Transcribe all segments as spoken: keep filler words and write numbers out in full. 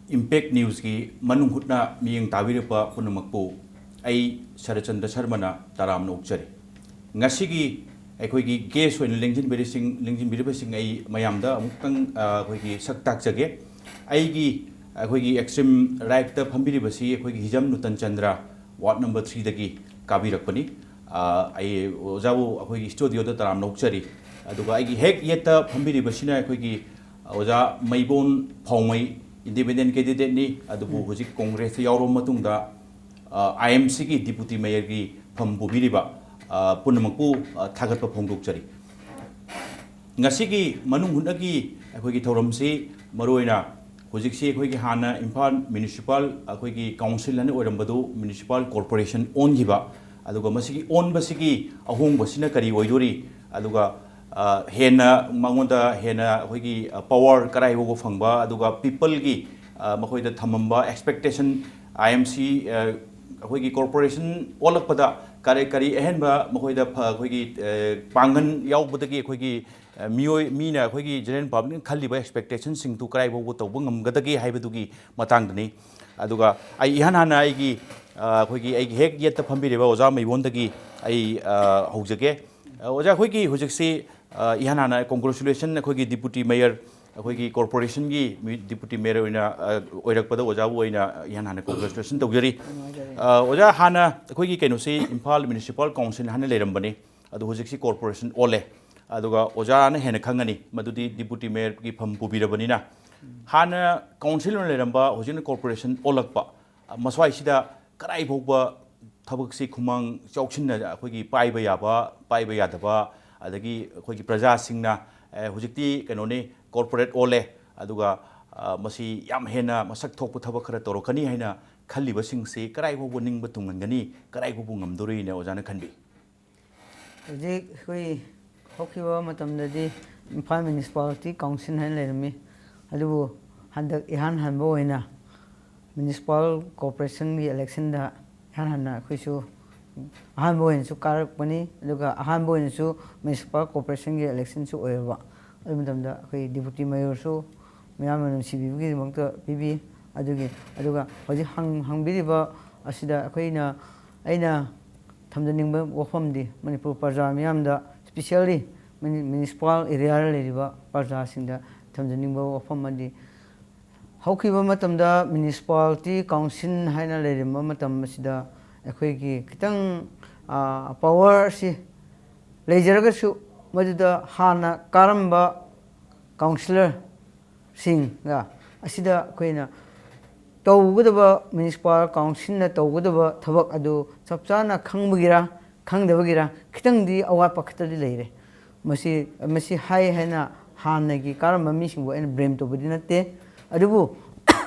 Impact ꯅ꯭ꯌꯨꯁꯀꯤ ꯃꯅꯨꯡ ꯍꯨꯠꯅ ꯃꯤꯠꯌꯦꯡ ꯇꯥꯕꯤꯔꯤꯕ ꯄꯨꯝꯅꯃꯛꯄꯨ ꯑꯩ ꯁꯔꯠꯆꯟꯗ꯭ꯔ ꯁꯔꯃꯅ ꯇꯔꯥꯝꯅ ꯑꯣꯛꯆꯔꯤ꯫ ꯉꯁꯤꯒꯤ ꯑꯩꯈꯣꯏꯒꯤ ꯒꯦꯁ ꯑꯣꯏꯅ ꯂꯦꯡꯁꯤꯟꯕꯤꯔꯤꯁꯤꯡ-, ꯂꯦꯡꯁꯤꯟꯕꯤꯔꯤꯕꯁꯤꯡ ꯑꯩ ꯃꯌꯥꯝꯗ ꯑꯃꯨꯛꯇꯪ, ꯑ, ꯑꯩꯈꯣꯏꯒꯤ ꯁꯛ ꯇꯥꯛꯆꯒꯦ꯫ ꯑꯩꯒꯤ, ꯑꯩꯈꯣꯏꯒꯤ ꯑꯦꯛꯁꯇ꯭ꯔꯤꯝ ꯔꯥꯏꯠꯇ ꯐꯝꯕꯤꯔꯤꯕꯁꯤ ꯑꯩꯈꯣꯏꯒꯤ ꯍꯤꯖꯝ ꯅꯨꯇꯟ ꯆꯟꯗ꯭ꯔ, ꯋꯥꯔꯗ ꯅꯝꯕꯔ ꯊ꯭ꯔꯤꯗꯒꯤ ꯀꯥꯕꯤꯔꯛꯄꯅꯤ꯫ ꯑ, ꯑꯩ ꯑꯣꯖꯥꯕꯨ ꯑꯩꯈꯣꯏꯒꯤ ꯁ꯭ꯇꯨꯗꯤꯑꯣꯗ ꯇꯔꯥꯝꯅ ꯑꯣꯛꯆꯔꯤ꯫ ꯑꯗꯨꯒ ꯑꯩꯒꯤ ꯍꯦꯛ ꯌꯦꯠꯇ ꯐꯝꯕꯤꯔꯤꯕꯁꯤꯅ ꯑꯩꯈꯣꯏꯒꯤ ꯑꯣꯖꯥ ꯃꯩꯕꯣꯟ ꯐꯥꯎꯃꯩ, ꯏꯟꯗꯤꯄꯦꯟꯗꯦꯟ ꯀꯦꯟꯗꯤꯗꯦꯠꯅꯤ, ꯑꯗꯨꯕꯨ ꯎꯝ꯫ ꯍꯧꯖꯤꯛ ꯀꯣꯡꯒ꯭ꯔꯦꯁꯇ ꯌꯥꯎꯔꯕ ꯃꯇꯨꯡꯗ, ꯑ, ꯑꯥꯏ ꯑꯦꯝ ꯁꯤꯒꯤ ꯗꯤꯄꯨꯇꯤ ꯃꯦꯌꯔꯒꯤ ꯐꯝ ꯄꯨꯕꯤꯔꯤꯕ, ꯑ, ꯄꯨꯝꯅꯃꯛꯄꯨ, ꯑ, ꯊꯥꯒꯠꯄ ꯐꯣꯡꯗꯣꯛꯆꯔꯤ꯫ ꯉꯁꯤꯒꯤ ꯃꯅꯨꯡ ꯍꯨꯠꯅꯒꯤ ꯑꯩꯈꯣꯏꯒꯤ ꯊꯧꯔꯝꯁꯤ ꯃꯔꯨꯑꯣꯏꯅ ꯍꯧꯖꯤꯛꯁꯤ ꯑꯩꯈꯣꯏꯒꯤ ꯍꯥꯟꯅ ꯏꯝꯐꯥꯜ ꯃ꯭ꯌꯨꯅꯤꯁꯤꯄꯥꯜ ꯑꯩꯈꯣꯏꯒꯤ ꯀꯥꯎꯟꯁꯤꯜ ꯍꯥꯏꯅ ꯑꯣꯏꯔꯝꯕꯗꯨ ꯃ꯭ꯌꯨꯅꯤꯁꯤꯄꯥꯜ ꯀꯣꯔꯄꯣꯔꯦꯁꯟ ꯑꯣꯟꯈꯤꯕ, ꯑꯗꯨꯒ ꯃꯁꯤꯒꯤ ꯑꯣꯟꯕꯁꯤꯒꯤ ꯑꯍꯣꯡꯕꯁꯤꯅ ꯀꯔꯤ ꯑꯣꯏꯗꯣꯔꯤ, ꯑꯗꯨꯒ, ꯑ, ꯍꯦꯟꯅ ꯃꯉꯣꯟꯗ ꯍꯦꯟꯅ ꯑꯩꯈꯣꯏꯒꯤ, ꯑ, ꯄꯋꯥꯔ ꯀꯔꯥꯏ ꯐꯥꯎꯕ ꯐꯪꯕ, ꯑꯗꯨꯒ ꯄꯤꯄꯜꯒꯤ, ꯑ, ꯃꯈꯣꯏꯗ ꯊꯝꯃꯝꯕ ꯑꯦꯛꯁꯄꯦꯛꯇꯦꯁꯟ, ꯑꯥꯏ ꯑꯦꯝ ꯁꯤ, ꯑ, ꯑꯩꯈꯣꯏꯒꯤ ꯀꯣꯔꯄꯣꯔꯦꯁꯟ ꯑꯣꯜꯂꯛꯄꯗ ꯀꯔꯤ, ꯀꯔꯤ ꯑꯍꯦꯟꯕ ꯃꯈꯣꯏꯗ ꯐ-, ꯑꯩꯈꯣꯏꯒꯤ, ꯑ, ꯄꯥꯡꯒꯜ ꯌꯥꯎꯕꯗꯒꯤ ꯑꯩꯈꯣꯏꯒꯤ, ꯑ, ꯃꯤꯑꯣꯏ, ꯃꯤꯅ ꯑꯩꯈꯣꯏꯒꯤ ꯖꯦꯅꯔꯦꯜ ꯄꯕ꯭ꯂꯤꯛꯅ ꯈꯜꯂꯤꯕ ꯑꯦꯛꯁꯄꯦꯛꯇꯦꯁꯟꯁꯤꯡꯗꯨ ꯀꯔꯥꯏ ꯐꯥꯎꯕ ꯇꯧꯕ ꯉꯝꯒꯗꯒꯦ ꯍꯥꯏꯕꯗꯨꯒꯤ ꯃꯇꯥꯡꯗꯅꯤ꯫ ꯑꯗꯨꯒ ꯑꯩ ꯏꯍꯥꯟ ꯍꯥꯟꯅ ꯑꯩꯒꯤ, ꯑ, ꯑꯩꯈꯣꯏꯒꯤ, ꯑꯩꯒꯤ ꯍꯦꯛ ꯌꯦꯠꯇ ꯐꯝꯕꯤꯔꯤꯕ ꯑꯣꯖꯥ ꯃꯩꯕꯣꯟꯗꯒꯤ ꯑꯩ, ꯑ, ꯍꯧꯖꯒꯦ꯫ ꯑ, ꯑꯣꯖꯥ, ꯑꯩꯈꯣꯏꯒꯤ ꯍꯧꯖꯤꯛꯁꯤ, ꯑ, ꯏꯍꯥꯟ ꯍꯥꯟꯅ ꯀꯣꯡꯒ꯭ꯔꯦꯆꯨꯂꯦꯁꯟ ꯑꯩꯈꯣꯏꯒꯤ ꯗꯤꯄꯨꯇꯤ ꯃꯦꯌꯔ, ꯑꯩꯈꯣꯏꯒꯤ ꯀꯣꯔꯄꯣꯔꯦꯁꯟꯒꯤ ꯃꯤ-, ꯗꯤꯄꯨꯇꯤ ꯃꯦꯌꯔ ꯑꯣꯏꯅ, ꯑ, ꯑꯣꯏꯔꯛꯄꯗ ꯑꯣꯖꯥꯕꯨ ꯑꯣꯏꯅ ꯏꯍꯥꯟ ꯍꯥꯟꯅ ꯀꯣꯡꯒ꯭ꯔꯦꯆꯨꯂꯦꯁꯟ ꯇꯧꯖꯔꯤ꯫ ꯅꯨꯡꯉꯥꯏꯖꯔꯦ꯫ ꯑ, ꯑꯣꯖꯥ, ꯍꯥꯟꯅ ꯑꯩꯈꯣꯏꯒꯤ ꯀꯩꯅꯣꯁꯤ ꯏꯝꯐꯥꯜ ꯃ꯭ꯌꯨꯅꯤꯁꯤꯄꯥꯜ ꯀꯥꯎꯟꯁꯤꯜ ꯍꯥꯟꯅ ꯂꯩꯔꯝꯕꯅꯤ, ꯑꯗꯣ ꯍꯧꯖꯤꯛꯁꯤ ꯀꯣꯔꯄꯣꯔꯦꯁꯟ ꯑꯣꯜꯂꯦ꯫ ꯑꯗꯨꯒ ꯑꯣꯖꯥꯅ ꯍꯦꯟꯅ ꯈꯪꯒꯅꯤ, ꯃꯗꯨꯗꯤ ꯗꯤꯄꯨꯇꯤ ꯃꯦꯌꯔꯒꯤ ꯐꯝ ꯄꯨꯕꯤꯔꯕꯅꯤꯅ꯫ ꯍꯥꯟꯅ ꯀꯥꯎꯟꯁꯤꯜ ꯑꯣꯏꯅ ꯂꯩꯔꯝꯕ, ꯍꯧꯖꯤꯛꯅ ꯀꯣꯔꯄꯣꯔꯦꯁꯟ ꯑꯣꯜꯂꯛꯄ, ꯃꯁ꯭ꯋꯥꯏꯁꯤꯗ ꯀꯗꯥꯏ ꯐꯥꯎꯕ ꯊꯕꯛꯁꯤ ꯈꯨꯃꯥꯡ ꯆꯥꯎꯁꯤꯟꯅ ꯑꯩꯈꯣꯏꯒꯤ ꯄꯥꯏꯕ ꯌꯥꯕ, ꯄꯥꯏꯕ ꯌꯥꯗꯕ, ꯑꯗꯒꯤ ꯑꯩꯈꯣꯏꯒꯤ ꯄ꯭ꯔꯖꯥꯁꯤꯡꯅ, ꯑꯦ, ꯍꯧꯖꯤꯛꯇꯤ ꯀꯩꯅꯣꯅꯤ, ꯀꯣꯔꯄꯣꯔꯦꯠ ꯑꯣꯜꯂꯦ, ꯑꯗꯨꯒ, ꯑ, ꯃꯁꯤ ꯌꯥꯝ ꯍꯦꯟꯅ ꯃꯁꯛ ꯊꯣꯛꯄ ꯊꯕꯛ ꯈꯔ ꯇꯧꯔꯛꯀꯅꯤ ꯍꯥꯏꯅ ꯈꯜꯂꯤꯕꯁꯤꯡꯁꯤ ꯀꯗꯥꯏ ꯐꯥꯎꯕ ꯅꯤꯡꯕ ꯊꯨꯡꯍꯟꯒꯅꯤ, ꯀꯗꯥꯏ ꯐꯥꯎꯕ ꯉꯝꯗꯣꯔꯤꯅ ꯑꯣꯖꯥꯅ ꯈꯟꯕꯤ? ꯍꯧꯖꯤꯛ ꯑꯩꯈꯣꯏ ꯍꯧꯈꯤꯕ ꯃꯇꯝꯗꯗꯤ ꯏꯝꯐꯥꯜ ꯃ꯭ꯌꯨꯅꯤꯁꯤꯄꯥꯂꯤꯇꯤ ꯀꯥꯎꯟꯁꯤꯜ ꯍꯥꯏꯅ ꯂꯩꯔꯝꯃꯤ, ꯑꯗꯨꯕꯨ ꯍꯟꯗꯛ ꯏꯍꯥꯟ ꯍꯥꯟꯕ ꯑꯣꯏꯅ ꯃ꯭ꯌꯨꯅꯤꯁꯤꯄꯥꯜ ꯀꯣꯔꯄꯣꯔꯦꯁꯟꯒꯤ ꯏꯂꯦꯛꯁꯟꯗ ꯏꯍꯥꯟ ꯍꯥꯟꯅ ꯑꯩꯈꯣꯏꯁꯨ ꯑꯍꯥꯟꯕ ꯑꯣꯏꯅꯁꯨ ꯀꯥꯔꯛꯄꯅꯤ, ꯑꯗꯨꯒ ꯑꯍꯥꯟꯕ ꯑꯣꯏꯅꯁꯨ ꯃ꯭ꯌꯨꯅꯤꯁꯤꯄꯥꯜ ꯀꯣꯔꯄꯣꯔꯦꯁꯟꯒꯤ ꯏꯂꯦꯛꯁꯟꯁꯨ ꯑꯣꯏꯔꯕ꯫ ꯑꯗꯨ ꯃꯇꯝꯗ ꯑꯩꯈꯣꯏ ꯗꯤꯄꯨꯇꯤ ꯃꯦꯌꯔꯁꯨ ꯃꯌꯥꯝꯅ ꯅꯨꯡꯁꯤꯕꯤꯕꯒꯤꯗꯃꯛꯇ ꯄꯤꯕꯤ꯫ ꯑꯗꯨꯒꯤ ꯑꯗꯨꯒ ꯍꯧꯖꯤꯛ ꯍꯪ ꯍꯪꯕꯤꯔꯤꯕ ꯑꯁꯤꯗ ꯑꯩꯈꯣꯏꯅ ꯑꯩꯅ ꯊꯝꯖꯅꯤꯡꯕ ꯋꯥꯐꯝꯗꯤ ꯃꯅꯤꯄꯨꯔ ꯄ꯭ꯔꯖꯥ ꯃꯤꯌꯥꯝꯗ, specially municipal areaꯗ ꯂꯩꯔꯤꯕ ꯄ꯭ꯔꯖꯥꯁꯤꯡꯗ ꯊꯝꯖꯅꯤꯡꯕ ꯋꯥꯐꯝ ꯑꯃꯗꯤ, ꯍꯧꯈꯤꯕ ꯃꯇꯝꯗ municipality council ꯍꯥꯏꯅ ꯂꯩꯔꯝꯕ ꯃꯇꯝ ꯑꯁꯤꯗ ꯑꯩꯈꯣꯏꯒꯤ ꯈꯤꯇꯪ ꯄꯋꯥꯔ ꯑꯁꯤ ꯂꯩꯖꯔꯒꯁꯨ, ꯃꯗꯨꯗ ꯍꯥꯟꯅ ꯀꯥꯔꯝꯕ councillorꯁꯤꯡꯒ ꯑꯁꯤꯗ ꯑꯩꯈꯣꯏꯅ ꯇꯧꯒꯗꯕ, municipal councilꯅ ꯇꯧꯒꯗꯕ ꯊꯕꯛ ꯑꯗꯨ ꯆꯞ ꯆꯥꯅ ꯈꯪꯕꯒꯤꯔ ꯈꯪꯗꯕꯒꯤꯔ ꯈꯤꯇꯪꯗꯤ ꯑꯋꯥꯠꯄ ꯈꯛꯇꯗꯤ ꯂꯩꯔꯦ꯫ ꯃꯁꯤ ꯃꯁꯤ ꯍꯥꯏ ꯍꯥꯏꯅ ꯍꯥꯟꯅꯒꯤ ꯀꯥꯔꯝꯕ ꯃꯤꯁꯤꯡꯕꯨ ꯑꯩꯅ blame ꯇꯧꯕꯗꯤ ꯅꯠꯇꯦ, ꯑꯗꯨꯕꯨ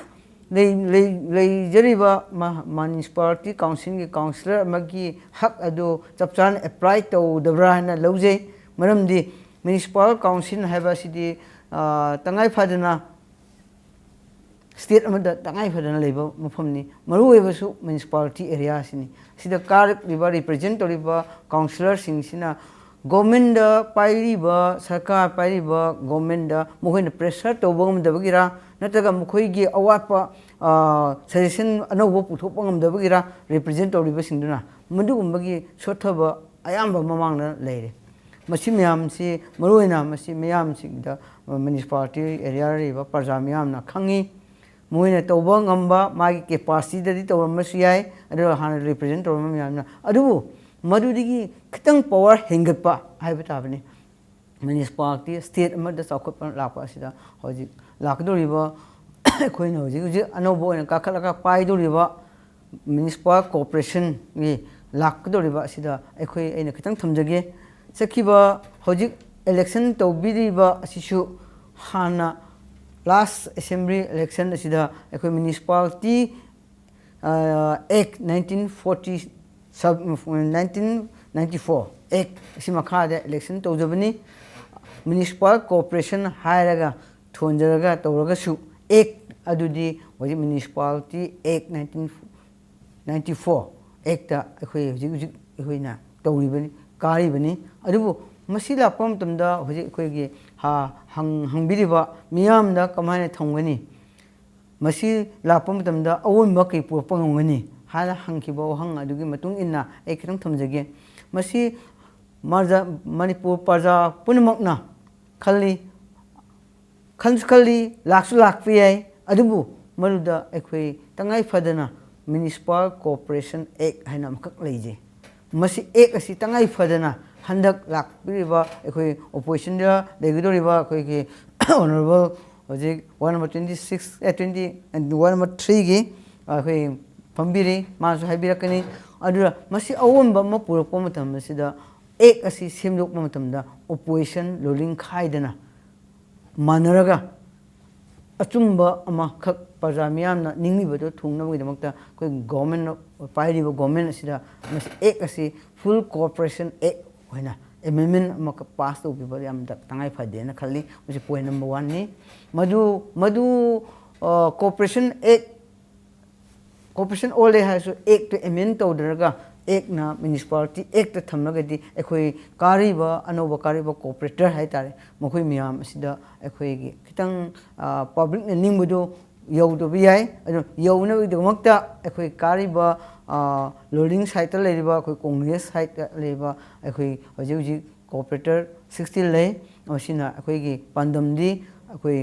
ꯂꯩ- ꯂꯩ- ꯂꯩꯖꯔꯤꯕ ꯃ- municipality councilꯒꯤ councillor ꯑꯃꯒꯤ ꯍꯛ ꯑꯗꯨ ꯆꯞ ꯆꯥꯅ apply ꯇꯧꯗꯕ꯭ꯔꯥ ꯍꯥꯏꯅ ꯂꯧꯖꯩ꯫ ꯃꯔꯝꯗꯤ municipal council ꯍꯥꯏꯕ ꯑꯁꯤꯗꯤ, ꯑ, ꯇꯉꯥꯏ ꯐꯗꯅ state ꯑꯃꯗ ꯇꯉꯥꯏ ꯐꯗꯅ ꯂꯩꯕ ꯃꯐꯝꯅꯤ꯫ ꯃꯔꯨꯑꯣꯏꯕꯁꯨ municipality area ꯑꯁꯤꯅꯤ꯫ ꯁꯤꯗ ꯀꯥꯔꯛꯂꯤꯕ, represent ꯇꯧꯔꯤꯕ councillorꯁꯤꯡꯁꯤꯅ governmentꯗ ꯄꯥꯏꯔꯤꯕ, ꯁꯔꯀꯥꯔ ꯄꯥꯏꯔꯤꯕ governmentꯗ ꯃꯈꯣꯏꯅ pressure ꯇꯧꯕ ꯉꯝꯗꯕꯒꯤꯔ, ꯅꯠꯇ꯭ꯔꯒ ꯃꯈꯣꯏꯒꯤ ꯑꯋꯥꯠꯄ, ꯑ, suggestion ꯑꯅꯧꯕ ꯄꯨꯊꯣꯛꯄ ꯉꯝꯗꯕꯒꯤꯔ, represent ꯇꯧꯔꯤꯕꯁꯤꯡꯗꯨꯅ ꯃꯗꯨꯒꯨꯝꯕꯒꯤ ꯁꯣꯠꯊꯕ ꯑꯌꯥꯝꯕ ꯃꯃꯥꯡꯗ ꯂꯩꯔꯦ꯫ ꯃꯁꯤ ꯃꯌꯥꯝꯁꯤ, ꯃꯔꯨꯑꯣꯏꯅ ꯃꯁꯤ ꯃꯌꯥꯝꯁꯤꯡꯗ municipality areaꯗ ꯂꯩꯔꯤꯕ ꯄ꯭ꯔꯖꯥ ꯃꯤꯌꯥꯝꯅ ꯈꯪꯉꯤ꯫ ꯃꯣꯏꯅ ꯇꯧꯕ ꯉꯝꯕ ꯃꯥꯒꯤ capacityꯗꯗꯤ ꯇꯧꯔꯝꯕꯁꯨ ꯌꯥꯏ, ꯑꯗꯨꯒ ꯍꯥꯟꯅ represent ꯇꯧꯔꯝꯕ ꯃꯌꯥꯝꯅ꯫ ꯑꯗꯨꯕꯨ ꯃꯗꯨꯗꯒꯤ ꯈꯤꯇꯪ power ꯍꯦꯟꯒꯠꯄ ꯍꯥꯏꯕ ꯇꯥꯕꯅꯤ꯫ Municipality state ꯑꯃꯗ ꯆꯥꯎꯈꯠꯄ ꯂꯥꯛꯄ ꯑꯁꯤꯗ ꯍꯧꯖꯤꯛ ꯂꯥꯛꯀꯗꯧꯔꯤꯕ, ꯑꯩꯈꯣꯏꯅ ꯍꯧꯖꯤꯛ ꯍꯧꯖꯤꯛ ꯑꯅꯧꯕ ꯑꯣꯏꯅ ꯀꯥꯈꯠꯂꯒ ꯄꯥꯏꯗꯧꯔꯤꯕ municipal corporationꯒꯤ ꯂꯥꯛꯀꯗꯧꯔꯤꯕ ꯑꯁꯤꯗ ꯑꯩꯈꯣꯏ, ꯑꯩꯅ ꯈꯤꯇꯪ ꯊꯝꯖꯒꯦ꯫ ꯆꯠꯈꯤꯕ ꯍꯧꯖꯤꯛ election ꯇꯧꯕꯤꯔꯤꯕ ꯑꯁꯤꯁꯨ ꯍꯥꯟꯅ last assembly election ꯑꯁꯤꯗ ꯑꯩꯈꯣꯏ municipality, ꯑ, Act nineteen forty, sub, nineteen ninety four Act ꯑꯁꯤ ꯃꯈꯥꯗ election ꯇꯧꯖꯕꯅꯤ꯫ Municipal corporation ꯍꯥꯏꯔꯒ ꯊꯣꯟꯖꯔꯒ ꯇꯧꯔꯒꯁꯨ, Act ꯑꯗꯨꯗꯤ ꯍꯧꯖꯤꯛ Municipality Act nineteen ninety four Actꯇ ꯑꯩꯈꯣꯏ ꯍꯧꯖꯤꯛ ꯍꯧꯖꯤꯛ ꯑꯩꯈꯣꯏꯅ ꯇꯧꯔꯤꯕꯅꯤ, ꯀꯥꯔꯤꯕꯅꯤ꯫ ꯑꯗꯨꯕꯨ ꯃꯁꯤ ꯂꯥꯛꯄ ꯃꯇꯝꯗ ꯍꯧꯖꯤꯛ ꯑꯩꯈꯣꯏꯒꯤ ꯍ-, ꯍꯪ-, ꯍꯪꯕꯤꯔꯤꯕ ꯃꯤꯌꯥꯝꯗ ꯀꯃꯥꯏꯅ ꯊꯝꯒꯅꯤ? ꯃꯁꯤ ꯂꯥꯛꯄ ꯃꯇꯝꯗ ꯑꯑꯣꯟꯕ ꯀꯩ ꯄꯨꯔꯛꯄ ꯉꯝꯒꯅꯤ ꯍꯥꯏꯅ ꯍꯪꯈꯤꯕ ꯋꯥꯍꯪ ꯑꯗꯨꯒꯤ ꯃꯇꯨꯡ ꯏꯟꯅ ꯑꯩ ꯈꯤꯇꯪ ꯊꯝꯖꯒꯦ꯫ ꯃꯁꯤ ꯃꯥꯔꯖ-, ꯃꯅꯤꯄꯨꯔ ꯄ꯭ꯔꯖꯥ ꯄꯨꯝꯅꯃꯛꯅ ꯈꯜꯂꯤ, ꯈꯟꯁꯨ ꯈꯜꯂꯤ, ꯂꯥꯛꯁꯨ ꯂꯥꯛꯄ ꯌꯥꯏ, ꯑꯗꯨꯕꯨ ꯃꯗꯨꯗ ꯑꯩꯈꯣꯏ ꯇꯉꯥꯏ ꯐꯗꯅ Municipal Corporation Act ꯍꯥꯏꯅ ꯑꯃꯈꯛ ꯂꯩꯖꯩ꯫ ꯃꯁꯤ ꯑꯦꯛ ꯑꯁꯤ ꯇꯉꯥꯏ ꯐꯗꯅ ꯍꯟꯗꯛ ꯂꯥꯛꯄꯤꯔꯤꯕ ꯑꯩꯈꯣꯏ ꯑꯣꯄꯣꯖꯤꯁꯟꯗ ꯂꯩꯒꯗꯧꯔꯤꯕ ꯑꯩꯈꯣꯏꯒꯤ ꯑꯣꯅꯔꯦꯕꯜ ꯍꯧꯖꯤꯛ ꯋꯥꯔꯗ ꯅꯝꯕꯔ ꯇ꯭ꯋꯦꯟꯇꯤ ꯁꯤꯛꯁ, ꯑꯦ, ꯇ꯭ꯋꯦꯟꯇꯤ, ꯋꯥꯔꯗ ꯅꯝꯕꯔ ꯊ꯭ꯔꯤꯒꯤ ꯑꯩꯈꯣꯏ ꯐꯝꯕꯤꯔꯤ, ꯃꯥꯁꯨ ꯍꯥꯏꯕꯤꯔꯛꯀꯅꯤ꯫ ꯑꯗꯨꯅ ꯃꯁꯤ ꯑꯑꯣꯟꯕ ꯑꯃ ꯄꯨꯔꯛꯄ ꯃꯇꯝ ꯑꯁꯤꯗ ꯑꯦꯛ ꯑꯁꯤ ꯁꯦꯝꯗꯣꯛꯄ ꯃꯇꯝꯗ ꯑꯣꯄꯣꯖꯤꯁꯟ ꯔꯨꯂꯤꯡ ꯈꯥꯏꯗꯅ ꯃꯥꯟꯅꯔꯒ ꯑꯆꯨꯝꯕ ꯑꯃꯈꯛ ꯄ꯭ꯔꯖꯥ ꯃꯤꯌꯥꯝꯅ ꯅꯤꯡꯂꯤꯕꯗꯨ ꯊꯨꯡꯅꯕꯒꯤꯗꯃꯛꯇ ꯑꯩꯈꯣꯏ ꯒꯣꯔꯃꯦꯟꯅ, ꯄꯥꯏꯔꯤꯕ ꯒꯣꯔꯃꯦꯟ ꯑꯁꯤꯗ ꯃꯁꯤ ꯑꯦꯛ ꯑꯁꯤ ꯐꯨꯜ ꯀꯣꯑꯣꯄꯔꯦꯁꯟ ꯑꯦꯛ ꯑꯣꯏꯅ ꯑꯦꯃꯦꯟꯃꯦꯟ ꯑꯃꯈꯛ ꯄꯥꯁ ꯇꯧꯕꯤꯕ ꯌꯥꯝꯅ ꯇꯉꯥꯏ ꯐꯗꯦꯅ ꯈꯜꯂꯤ꯫ ꯃꯁꯤ ꯄꯣꯏꯟ ꯅꯝꯕꯔ ꯋꯥꯟꯅꯤ꯫ ꯃꯗꯨ, ꯃꯗꯨ, ꯑ, ꯀꯣꯑꯣꯄꯔꯦꯁꯟ ꯑꯦꯛ, ꯀꯣꯑꯣꯄꯔꯦꯁꯟ ꯑꯣꯜꯂꯦ ꯍꯥꯏꯔꯁꯨ ꯑꯦꯛꯇꯨ ꯑꯦꯃꯦꯟ ꯇꯧꯗ꯭ꯔꯒ ꯑꯦꯛꯅ ꯃ꯭ꯌꯨꯅꯤꯁꯤꯄꯥꯂꯤꯇꯤ ꯑꯦꯛꯇ ꯊꯝꯂꯒꯗꯤ ꯑꯩꯈꯣꯏ ꯀꯥꯔꯤꯕ, ꯑꯅꯧꯕ ꯀꯥꯔꯤꯕ ꯀꯣꯑꯣꯄꯔꯦꯇꯔ ꯍꯥꯏꯇꯥꯔꯦ, ꯃꯈꯣꯏ ꯃꯌꯥꯝ ꯑꯁꯤꯗ ꯑꯩꯈꯣꯏꯒꯤ ꯈꯤꯇꯪ, ꯑ, ꯄꯕ꯭ꯂꯤꯛꯅ ꯅꯤꯡꯕꯗꯨ ꯌꯧꯗꯕ ꯌꯥꯏ꯫ ꯑꯗꯨ ꯌꯧꯅꯕꯒꯤꯗꯃꯛꯇ ꯑꯩꯈꯣꯏ ꯀꯥꯔꯤꯕ, ꯑ, ꯂꯣꯗꯤꯡ ꯁꯥꯏꯠꯇ ꯂꯩꯔꯤꯕ, ꯑꯩꯈꯣꯏ ꯀꯣꯡꯒ꯭ꯔꯦꯁ ꯁꯥꯏꯠꯇ ꯂꯩꯔꯤꯕ ꯑꯩꯈꯣꯏ ꯍꯧꯖꯤꯛ ꯍꯧꯖꯤꯛ ꯀꯣꯑꯣꯄꯔꯦꯇꯔ ꯁꯤꯛꯁꯇꯤꯟ ꯂꯩ꯫ ꯃꯁꯤꯅ ꯑꯩꯈꯣꯏꯒꯤ ꯄꯥꯟꯗꯝꯗꯤ ꯑꯩꯈꯣꯏ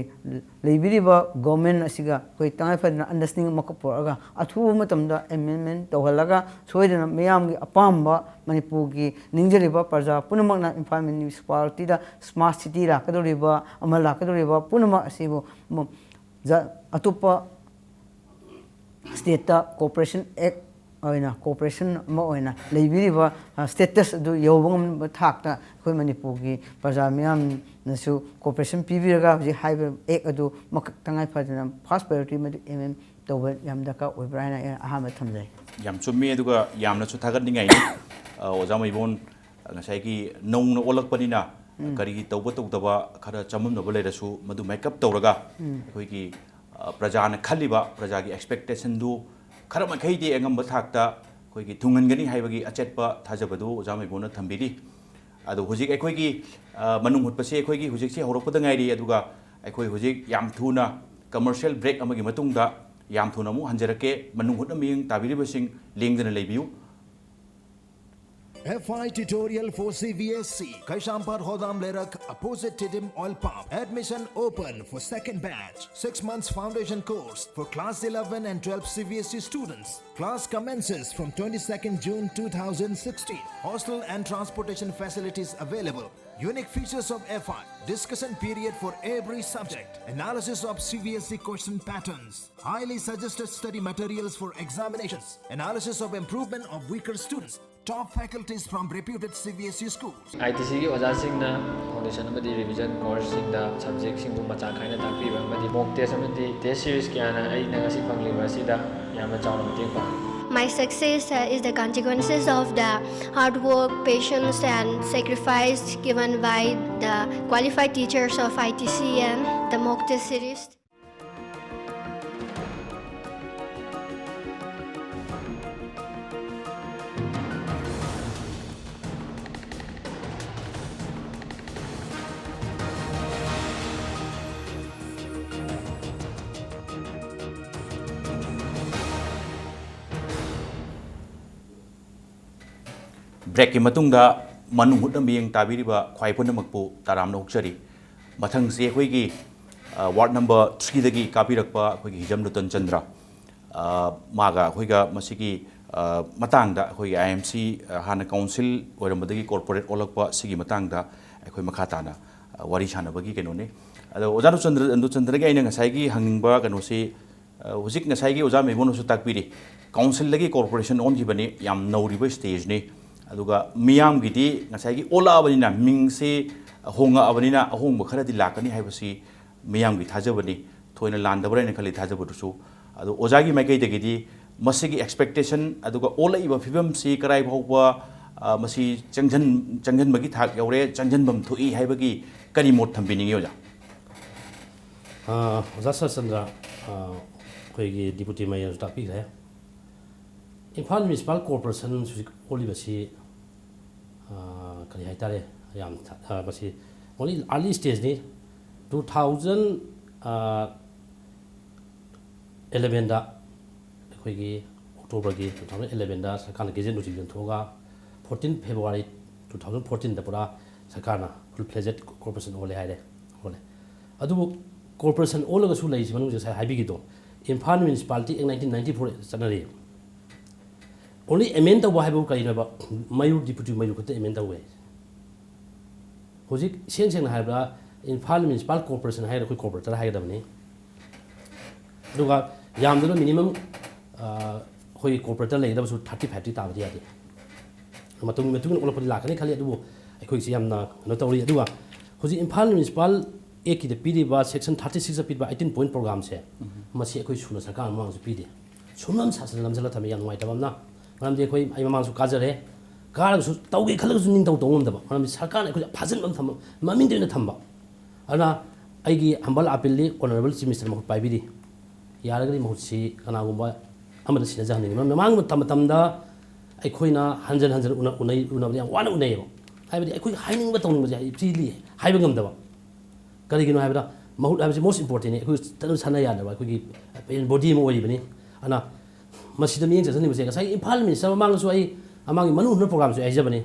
ꯂꯩꯕꯤꯔꯤꯕ ꯒꯣꯔꯃꯦꯟ ꯑꯁꯤꯒ ꯑꯩꯈꯣꯏ ꯇꯉꯥꯏ ꯐꯗꯅ ꯑꯟꯗꯔꯁ꯭ꯇꯦꯟꯗꯤꯡ ꯑꯃꯈꯛ ꯄꯨꯔꯛꯑꯒ ꯑꯊꯨꯕ ꯃꯇꯝꯗ ꯑꯦꯃꯦꯟꯃꯦꯟ ꯇꯧꯍꯜꯂꯒ ꯁꯣꯏꯗꯅ ꯃꯤꯌꯥꯝꯒꯤ ꯑꯄꯥꯝꯕ ꯃꯅꯤꯄꯨꯔꯒꯤ ꯅꯤꯡꯖꯔꯤꯕ ꯄ꯭ꯔꯖꯥ ꯄꯨꯝꯅꯃꯛꯅ ꯏꯝꯐꯥꯜ ꯃ꯭ꯌꯨꯅꯤꯁꯤꯄꯥꯂꯤꯇꯤꯗ ꯁ꯭ꯃꯥꯔꯠ ꯁꯤꯇꯤ ꯂꯥꯛꯀꯗꯧꯔꯤꯕ ꯑꯃ ꯂꯥꯛꯀꯗꯧꯔꯤꯕ ꯄꯨꯝꯅꯃꯛ ꯑꯁꯤꯕꯨ ꯖ-, ꯑꯇꯣꯞꯄ ꯁ꯭ꯇꯦꯠꯇ ꯀꯣꯑꯣꯄꯔꯦꯁꯟ ꯑꯦꯛ ꯑꯣꯏꯅ, ꯀꯣꯑꯣꯄꯔꯦꯁꯟ ꯑꯃ ꯑꯣꯏꯅ ꯂꯩꯕꯤꯔꯤꯕ, ꯑ, ꯁ꯭ꯇꯦꯇꯁ ꯑꯗꯨ ꯌꯧꯕ ꯉꯝꯕ ꯊꯥꯛꯇ ꯑꯩꯈꯣꯏ ꯃꯅꯤꯄꯨꯔꯒꯤ ꯄ꯭ꯔꯖꯥ ꯃꯤꯌꯥꯝꯅꯁꯨ ꯀꯣꯑꯣꯄꯔꯦꯁꯟ ꯄꯤꯕꯤꯔꯒ ꯍꯧꯖꯤꯛ ꯍꯥꯏꯔꯤꯕ ꯑꯦꯛ ꯑꯗꯨ ꯃꯈꯛ ꯇꯉꯥꯏ ꯐꯗꯅ ꯐꯥꯔꯁ ꯄ꯭ꯔꯥꯏꯌꯣꯔꯤꯇꯤ ꯃꯗꯨ ꯑꯦꯝ ꯑꯦꯝ ꯇꯧꯕ ꯌꯥꯝ ꯗꯔꯀꯥꯔ ꯑꯣꯏꯕ꯭ꯔꯥ ꯍꯥꯏꯅ ꯑꯩꯅ ꯑꯍꯥꯟꯕ ꯊꯝꯖꯩ꯫ ꯌꯥꯝ ꯆꯨꯝꯃꯤ, ꯑꯗꯨꯒ ꯌꯥꯝꯅꯁꯨ ꯊꯥꯒꯠꯅꯤꯡꯉꯥꯏꯅꯤ꯫ ꯑ, ꯑꯣꯖꯥ ꯃꯩꯕꯣꯟ, ꯉꯁꯥꯏꯒꯤ ꯅꯧꯅ ꯑꯣꯜꯂꯛꯄꯅꯤꯅ ꯎꯝ꯫ ꯀꯔꯤ ꯇꯧꯕ ꯇꯧꯗꯕ ꯈꯔ ꯆꯃꯝꯅꯕ ꯂꯩꯔꯁꯨ ꯃꯗꯨ ꯃꯦꯀꯞ ꯇꯧꯔꯒ ꯎꯝ꯫ ꯑꯩꯈꯣꯏꯒꯤ, ꯑ, ꯄ꯭ꯔꯖꯥꯅ ꯈꯜꯂꯤꯕ, ꯄ꯭ꯔꯖꯥꯒꯤ ꯑꯦꯛꯁꯄꯦꯛꯇꯦꯁꯟꯗꯨ ꯈꯔ ꯃꯈꯩꯗꯤ ꯑꯉꯝꯕ ꯊꯥꯛꯇ ꯑꯩꯈꯣꯏꯒꯤ ꯊꯨꯡꯍꯟꯒꯅꯤ ꯍꯥꯏꯕꯒꯤ ꯑꯆꯦꯠꯄ ꯊꯥꯖꯕꯗꯨ ꯑꯣꯖꯥ ꯃꯩꯕꯣꯟꯅ ꯊꯝꯕꯤꯔꯤ꯫ ꯑꯗꯣ ꯍꯧꯖꯤꯛ ꯑꯩꯈꯣꯏꯒꯤ, ꯑ, ꯃꯅꯨꯡ ꯍꯨꯠꯄꯁꯤ ꯑꯩꯈꯣꯏꯒꯤ ꯍꯧꯖꯤꯛꯁꯤ ꯍꯧꯔꯛꯄꯗ ꯉꯥꯏꯔꯤ, ꯑꯗꯨꯒ ꯑꯩꯈꯣꯏ ꯍꯧꯖꯤꯛ ꯌꯥꯝ ꯊꯨꯅ Commercial break ꯑꯃꯒꯤ ꯃꯇꯨꯡꯗ ꯌꯥꯝ ꯊꯨꯅ ꯑꯃꯨꯛ ꯍꯟꯖꯔꯛꯀꯦ꯫ ꯃꯅꯨꯡ ꯍꯨꯠꯅ ꯃꯤꯠꯌꯦꯡ ꯇꯥꯕꯤꯔꯤꯕꯁꯤꯡ ꯂꯦꯡꯗꯅ ꯂꯩꯕꯤꯌꯨ꯫ F I tutorial for C B S E, Kaichampar Hodam Lerak, opposite Tiddim Oil Pump. Admission open for second batch. Six months foundation course for class eleven and twelve C B S E students. Class commences from twenty-second June two thousand sixteen. Hostel and transportation facilities available. Unique features of F I: discussion period for every subject, analysis of C B S E question patterns, highly suggested study materials for examinations, analysis of improvement of weaker students, top faculties from reputed C B S E schools. I T ꯁꯤꯒꯤ ꯑꯣꯖꯥꯁꯤꯡꯅ foundation ꯑꯃꯗꯤ revision ꯀꯣꯔꯁꯁꯤꯡꯗ ꯁꯕꯖꯦꯛꯁꯤꯡꯕꯨ ꯃꯆꯥ ꯈꯥꯏꯅ ꯇꯥꯛꯄꯤꯕ ꯑꯃꯗꯤ ꯃꯣꯛ test ꯑꯃꯗꯤ test series ꯀꯌꯥꯅ ꯑꯩꯅ ꯉꯁꯤ ꯐꯪꯂꯤꯕ ꯑꯁꯤꯗ ꯌꯥꯝꯅ ꯆꯥꯎꯅ ꯃꯇꯦꯡ ꯄꯥꯡꯂꯤ꯫ My success uh, is the consequences of the hard work, patience, and sacrifice given by the qualified teachers of I T C and the mock test series. ꯕ꯭ꯔꯦꯛꯀꯤ ꯃꯇꯨꯡꯗ ꯃꯅꯨꯡ ꯍꯨꯠꯅ ꯃꯤꯠꯌꯦꯡ ꯇꯥꯕꯤꯔꯤꯕ ꯈ꯭ꯋꯥꯏ ꯄꯨꯝꯅꯃꯛꯄꯨ ꯇꯔꯥꯝꯅ ꯑꯣꯛꯆꯔꯤ꯫ ꯃꯊꯪꯁꯤ ꯑꯩꯈꯣꯏꯒꯤ, ꯑ, ꯋꯥꯔꯗ ꯅꯝꯕꯔ ꯊ꯭ꯔꯤꯗꯒꯤ ꯀꯥꯕꯤꯔꯛꯄ ꯑꯩꯈꯣꯏꯒꯤ ꯍꯤꯖꯝ ꯔꯇꯟ ꯆꯟꯗ꯭ꯔ, ꯑ, ꯃꯥꯒ ꯑꯩꯈꯣꯏꯒ ꯃꯁꯤꯒꯤ, ꯑ, ꯃꯇꯥꯡꯗ ꯑꯩꯈꯣꯏꯒꯤ ꯑꯥꯏ ꯑꯦꯝ ꯁꯤ, ꯑ, ꯍꯥꯟꯅ ꯀꯥꯎꯟꯁꯤꯜ ꯑꯣꯏꯔꯝꯕꯗꯒꯤ ꯀꯣꯔꯄꯣꯔꯦꯠ ꯑꯣꯜꯂꯛꯄ ꯁꯤꯒꯤ ꯃꯇꯥꯡꯗ ꯑꯩꯈꯣꯏ ꯃꯈꯥ ꯇꯥꯅ, ꯑ, ꯋꯥꯔꯤ ꯁꯥꯟꯅꯕꯒꯤ ꯀꯩꯅꯣꯅꯤ꯫ ꯑꯗꯣ ꯑꯣꯖꯥ ꯔꯇꯟ ꯆꯟꯗ꯭ꯔ, ꯔꯇꯟ ꯆꯟꯗ꯭ꯔꯒꯤ ꯑꯩꯅ ꯉꯁꯥꯏꯒꯤ ꯍꯪꯅꯤꯡꯕ ꯀꯩꯅꯣꯁꯤ, ꯑ, ꯍꯧꯖꯤꯛ ꯉꯁꯥꯏꯒꯤ ꯑꯣꯖꯥ ꯃꯦꯃꯣꯅꯁꯨ ꯇꯥꯛꯄꯤꯔꯤ, ꯀꯥꯎꯟꯁꯤꯜꯗꯒꯤ ꯀꯣꯔꯄꯣꯔꯦꯁꯟ ꯑꯣꯟꯈꯤꯕꯅꯤ, ꯌꯥꯝ ꯅꯧꯔꯤꯕ ꯁ꯭ꯇꯦꯖꯅꯤ꯫ ꯑꯗꯨꯒ ꯃꯤꯌꯥꯝꯒꯤꯗꯤ ꯉꯁꯥꯏꯒꯤ ꯑꯣꯜꯂꯛꯑꯕꯅꯤꯅ, ꯃꯤꯡꯁꯦ ꯍꯣꯡꯉꯛꯑꯕꯅꯤꯅ ꯑꯍꯣꯡꯕ ꯈꯔꯗꯤ ꯂꯥꯛꯀꯅꯤ ꯍꯥꯏꯕꯁꯤ ꯃꯤꯌꯥꯝꯒꯤ ꯊꯥꯖꯕꯅꯤ꯫ ꯊꯣꯏꯅ ꯂꯥꯟꯗꯕ꯭ꯔꯥ ꯍꯥꯏꯅ ꯈꯜꯂꯤ ꯊꯥꯖꯕꯗꯨꯁꯨ꯫ ꯑꯗꯣ ꯑꯣꯖꯥꯒꯤ ꯃꯥꯏꯀꯩꯗꯒꯤꯗꯤ ꯃꯁꯤꯒꯤ ꯑꯦꯛꯁꯄꯦꯛꯇꯦꯁꯟ, ꯑꯗꯨꯒ ꯑꯣꯜꯂꯛꯏꯕ ꯐꯤꯕꯝꯁꯤ ꯀꯔꯥꯏ ꯐꯥꯎꯕ, ꯑ, ꯃꯁꯤ ꯆꯪꯁꯟ-, ꯆꯪꯁꯟꯕꯒꯤ ꯊꯥꯛ ꯌꯧꯔꯦ, ꯆꯪꯁꯟꯐꯝ ꯊꯣꯛꯏ ꯍꯥꯏꯕꯒꯤ ꯀꯔꯤ ꯃꯣꯠ ꯊꯝꯕꯤꯅꯤꯡꯉꯤ ꯑꯣꯖꯥ? ꯑ, ꯑꯣꯖꯥ ꯁꯔꯠꯆꯟꯗ꯭ꯔ, ꯑ, ꯑꯩꯈꯣꯏꯒꯤ ꯗꯤꯄꯨꯇꯤ ꯃꯦꯌꯔꯁꯨ ꯇꯥꯛꯄꯤꯈ꯭ꯔꯦ꯫ ꯏꯝꯐꯥꯜ ꯃ꯭ꯌꯨꯅꯤꯁꯤꯄꯥꯜ ꯀꯣꯔꯄꯣꯔꯦꯁꯟ ꯍꯧꯖꯤꯛ ꯑꯣꯜꯂꯤꯕꯁꯤ, ꯑ, ꯀꯔꯤ ꯍꯥꯏꯇꯥꯔꯦ, ꯌꯥꯝ ꯊ-, ꯑ, ꯃꯁꯤ only early stageꯅꯤ꯫ Two thousand, ꯑ, ꯑꯦꯂꯦꯚꯦꯟꯗ, ꯑꯩꯈꯣꯏꯒꯤ ꯑꯣꯛꯇꯣꯕꯔꯒꯤ ꯇꯨ ꯊꯥꯎꯖꯟ ꯑꯦꯂꯦꯚꯦꯟꯗ ꯁꯔꯀꯥꯔꯅ ꯒꯦꯖꯦꯠ ꯅꯣꯇꯤꯐꯤꯀꯦꯁꯟ ꯊꯣꯛꯑꯒ, ꯐꯣꯔꯇꯤꯟ ꯐꯦꯕ꯭ꯔꯨꯋꯥꯔꯤ ꯇꯨ ꯊꯥꯎꯖꯟ ꯐꯣꯔꯇꯤꯟꯗ ꯄꯨꯔꯥ ꯁꯔꯀꯥꯔꯅ ꯐꯨꯜ ꯐ꯭ꯂꯦꯖꯦꯠ ꯀꯣꯔꯄꯣꯔꯦꯁꯟ ꯑꯣꯜꯂꯦ ꯍꯥꯏꯔꯦ, ꯑꯣꯜꯂꯦ꯫ ꯑꯗꯨꯕꯨ ꯀꯣꯔꯄꯣꯔꯦꯁꯟ ꯑꯣꯜꯂꯒꯁꯨ ꯂꯩꯔꯤꯁꯤ ꯃꯅꯨꯡꯁꯤꯗ ꯉꯁꯥꯏ ꯍꯥꯏꯕꯤꯈꯤꯗꯣ, ꯏꯝꯐꯥꯜ ꯃ꯭ꯌꯨꯅꯤꯁꯤꯄꯥꯂꯤꯇꯤ ꯑꯦꯛ ꯅꯥꯏꯟꯇꯤꯟ ꯅꯥꯏꯟꯇꯤ ꯐꯣꯔ ꯆꯠꯅꯔꯤ꯫ ꯑꯣꯟꯂꯤ ꯑꯦꯃꯦꯟ ꯇꯧꯕ ꯍꯥꯏꯕꯕꯨ ꯀꯔꯤꯅꯣꯕ? ꯃꯌꯣꯔ, ꯗꯤꯄ꯭ꯌꯨꯇꯤ ꯃꯌꯣꯔ ꯈꯛꯇ ꯑꯦꯃꯦꯟ ꯇꯧꯋꯦ꯫ ꯍꯧꯖꯤꯛ ꯏꯁꯦꯡ ꯁꯦꯡꯅ ꯍꯥꯏꯔꯕꯗ, ꯏꯝꯐꯥꯜ ꯃ꯭ꯌꯨꯅꯤꯁꯤꯄꯥꯜ ꯀꯣꯔꯄꯣꯔꯦꯁꯟ ꯍꯥꯏꯔꯒ ꯑꯩꯈꯣꯏ ꯀꯣꯔꯄꯣꯔꯦꯇꯔ ꯍꯥꯏꯒꯗꯕꯅꯤ꯫ ꯑꯗꯨꯒ ꯌꯥꯝꯗ꯭ꯔꯕ ꯃꯤꯅꯤꯃꯝ, ꯑ, ꯑꯩꯈꯣꯏꯒꯤ ꯀꯣꯔꯄꯣꯔꯦꯇꯔ ꯂꯩꯒꯗꯕꯁꯨ ꯊꯥꯔꯇꯤ ꯐꯥꯏꯚꯇꯤ ꯇꯥꯕꯗꯤ ꯌꯥꯗꯦ꯫ ꯃꯇꯝꯒꯤ ꯃꯇꯨꯡ ꯏꯟꯅ ꯑꯣꯜꯂꯛꯄꯗꯤ ꯂꯥꯛꯀꯅꯤ ꯈꯜꯂꯤ, ꯑꯗꯨꯕꯨ ꯑꯩꯈꯣꯏꯒꯤꯁꯤ ꯌꯥꯝꯅ ꯀꯩꯅꯣ ꯇꯧꯔꯤ꯫ ꯑꯗꯨꯒ ꯍꯧꯖꯤꯛ ꯏꯝꯐꯥꯜ ꯃ꯭ꯌꯨꯅꯤꯁꯤꯄꯥꯜ ꯑꯦꯛꯀꯤꯗ ꯄꯤꯔꯤꯕ ꯁꯦꯛꯁꯟ ꯊꯥꯔꯇꯤ ꯁꯤꯛꯁꯇ ꯄꯤꯔꯤꯕ ꯑꯩꯠꯇꯤꯟ ꯄꯣꯏꯟ ꯄ꯭ꯔꯣꯒ꯭ꯔꯥꯝꯁꯦ, ꯃꯁꯤ ꯑꯩꯈꯣꯏ ꯁꯨꯅ ꯁꯔꯀꯥꯔ ꯃꯃꯥꯡꯁꯨ ꯄꯤꯗꯦ꯫ ꯁꯨꯝ ꯅꯝ ꯁꯥꯁꯟ ꯅꯝꯁꯤꯜꯂ ꯊꯝꯃꯤ, ꯌꯥꯝ ꯅꯨꯡꯉꯥꯏꯇꯕ ꯑꯃꯅ꯫ ꯃꯔꯝꯗꯤ ꯑꯩꯈꯣꯏ, ꯑꯩ ꯃꯃꯥꯡꯁꯨ ꯀꯥꯖꯔꯦ, ꯀꯥꯔꯒꯁꯨ ꯇꯧꯒꯦ ꯈꯜꯂꯒꯁꯨ ꯅꯤꯡꯊꯧ ꯇꯧꯕ ꯉꯝꯗꯕ, ꯃꯔꯝꯗꯤ ꯁꯔꯀꯥꯔꯅ ꯑꯩꯈꯣꯏꯁꯦ ꯐꯥꯖꯤꯟꯕ ꯑꯃ ꯊꯝꯕ, ꯃꯃꯤꯡꯗꯤ ꯑꯣꯏꯅ ꯊꯝꯕ꯫ ꯑꯗꯨꯅ ꯑꯩꯒꯤ ꯍꯝꯕꯜ ꯑꯥꯄꯤꯜꯗꯤ ꯑꯣꯅꯔꯦꯕꯜ ꯆꯤꯐ ꯃꯤꯅꯤꯁꯇꯔ ꯃꯍꯨꯠ ꯄꯥꯏꯕꯤꯔꯤ, ꯌꯥꯔꯒꯗꯤ ꯃꯍꯨꯠꯁꯤ ꯀꯅꯥꯒꯨꯝꯕ ꯑꯃꯗ ꯁꯤꯟꯅꯖꯍꯟꯅꯤꯡꯉꯤ꯫ ꯃꯔꯝꯗꯤ ꯃꯃꯥꯡꯒꯤ ꯃꯇꯝ, ꯃꯇꯝꯗ ꯑꯩꯈꯣꯏꯅ ꯍꯟꯖꯟ ꯍꯟꯖꯟ ꯎꯅ-, ꯎꯅꯩ-, ꯎꯅꯕꯗ ꯌꯥꯝ ꯋꯥꯅ ꯎꯅꯩꯌꯦꯕ꯫ ꯍꯥꯏꯕꯗꯤ ꯑꯩꯈꯣꯏꯒꯤ ꯍꯥꯏꯅꯤꯡꯕ ꯇꯧꯅꯤꯡꯕꯁꯦ ꯍꯥꯏ-, freely ꯍꯥꯏꯕ ꯉꯝꯗꯕ꯫ ꯀꯔꯤꯒꯤꯅꯣ ꯍꯥꯏꯕꯗ, ꯃꯍꯨꯠ ꯍꯥꯏꯕꯁꯤ most importantꯅꯤ, ꯑꯩꯈꯣꯏ ꯇꯠꯅ ꯁꯥꯟꯅ ꯌꯥꯗꯕ ꯑꯩꯈꯣꯏꯒꯤ ꯕꯣꯗꯤ ꯑꯃ ꯑꯣꯏꯔꯤꯕꯅꯤ꯫ ꯑꯗꯨꯅ ꯃꯁꯤꯗ ꯃꯤꯠꯌꯦꯡ ꯆꯪꯁꯤꯟꯅꯤꯡꯕꯁꯦ, ꯉꯁꯥꯏꯒꯤ ꯏꯝꯐꯥꯜ ꯃꯤꯅꯤꯁꯇꯔ ꯃꯃꯥꯡꯗꯁꯨ ꯑꯩ, ꯃꯃꯥꯡꯒꯤ ꯃꯅꯨꯡ ꯍꯨꯠꯅ ꯄ꯭ꯔꯣꯒ꯭ꯔꯥꯝꯁꯨ ꯑꯩ ꯍꯥꯏꯖꯕꯅꯤ,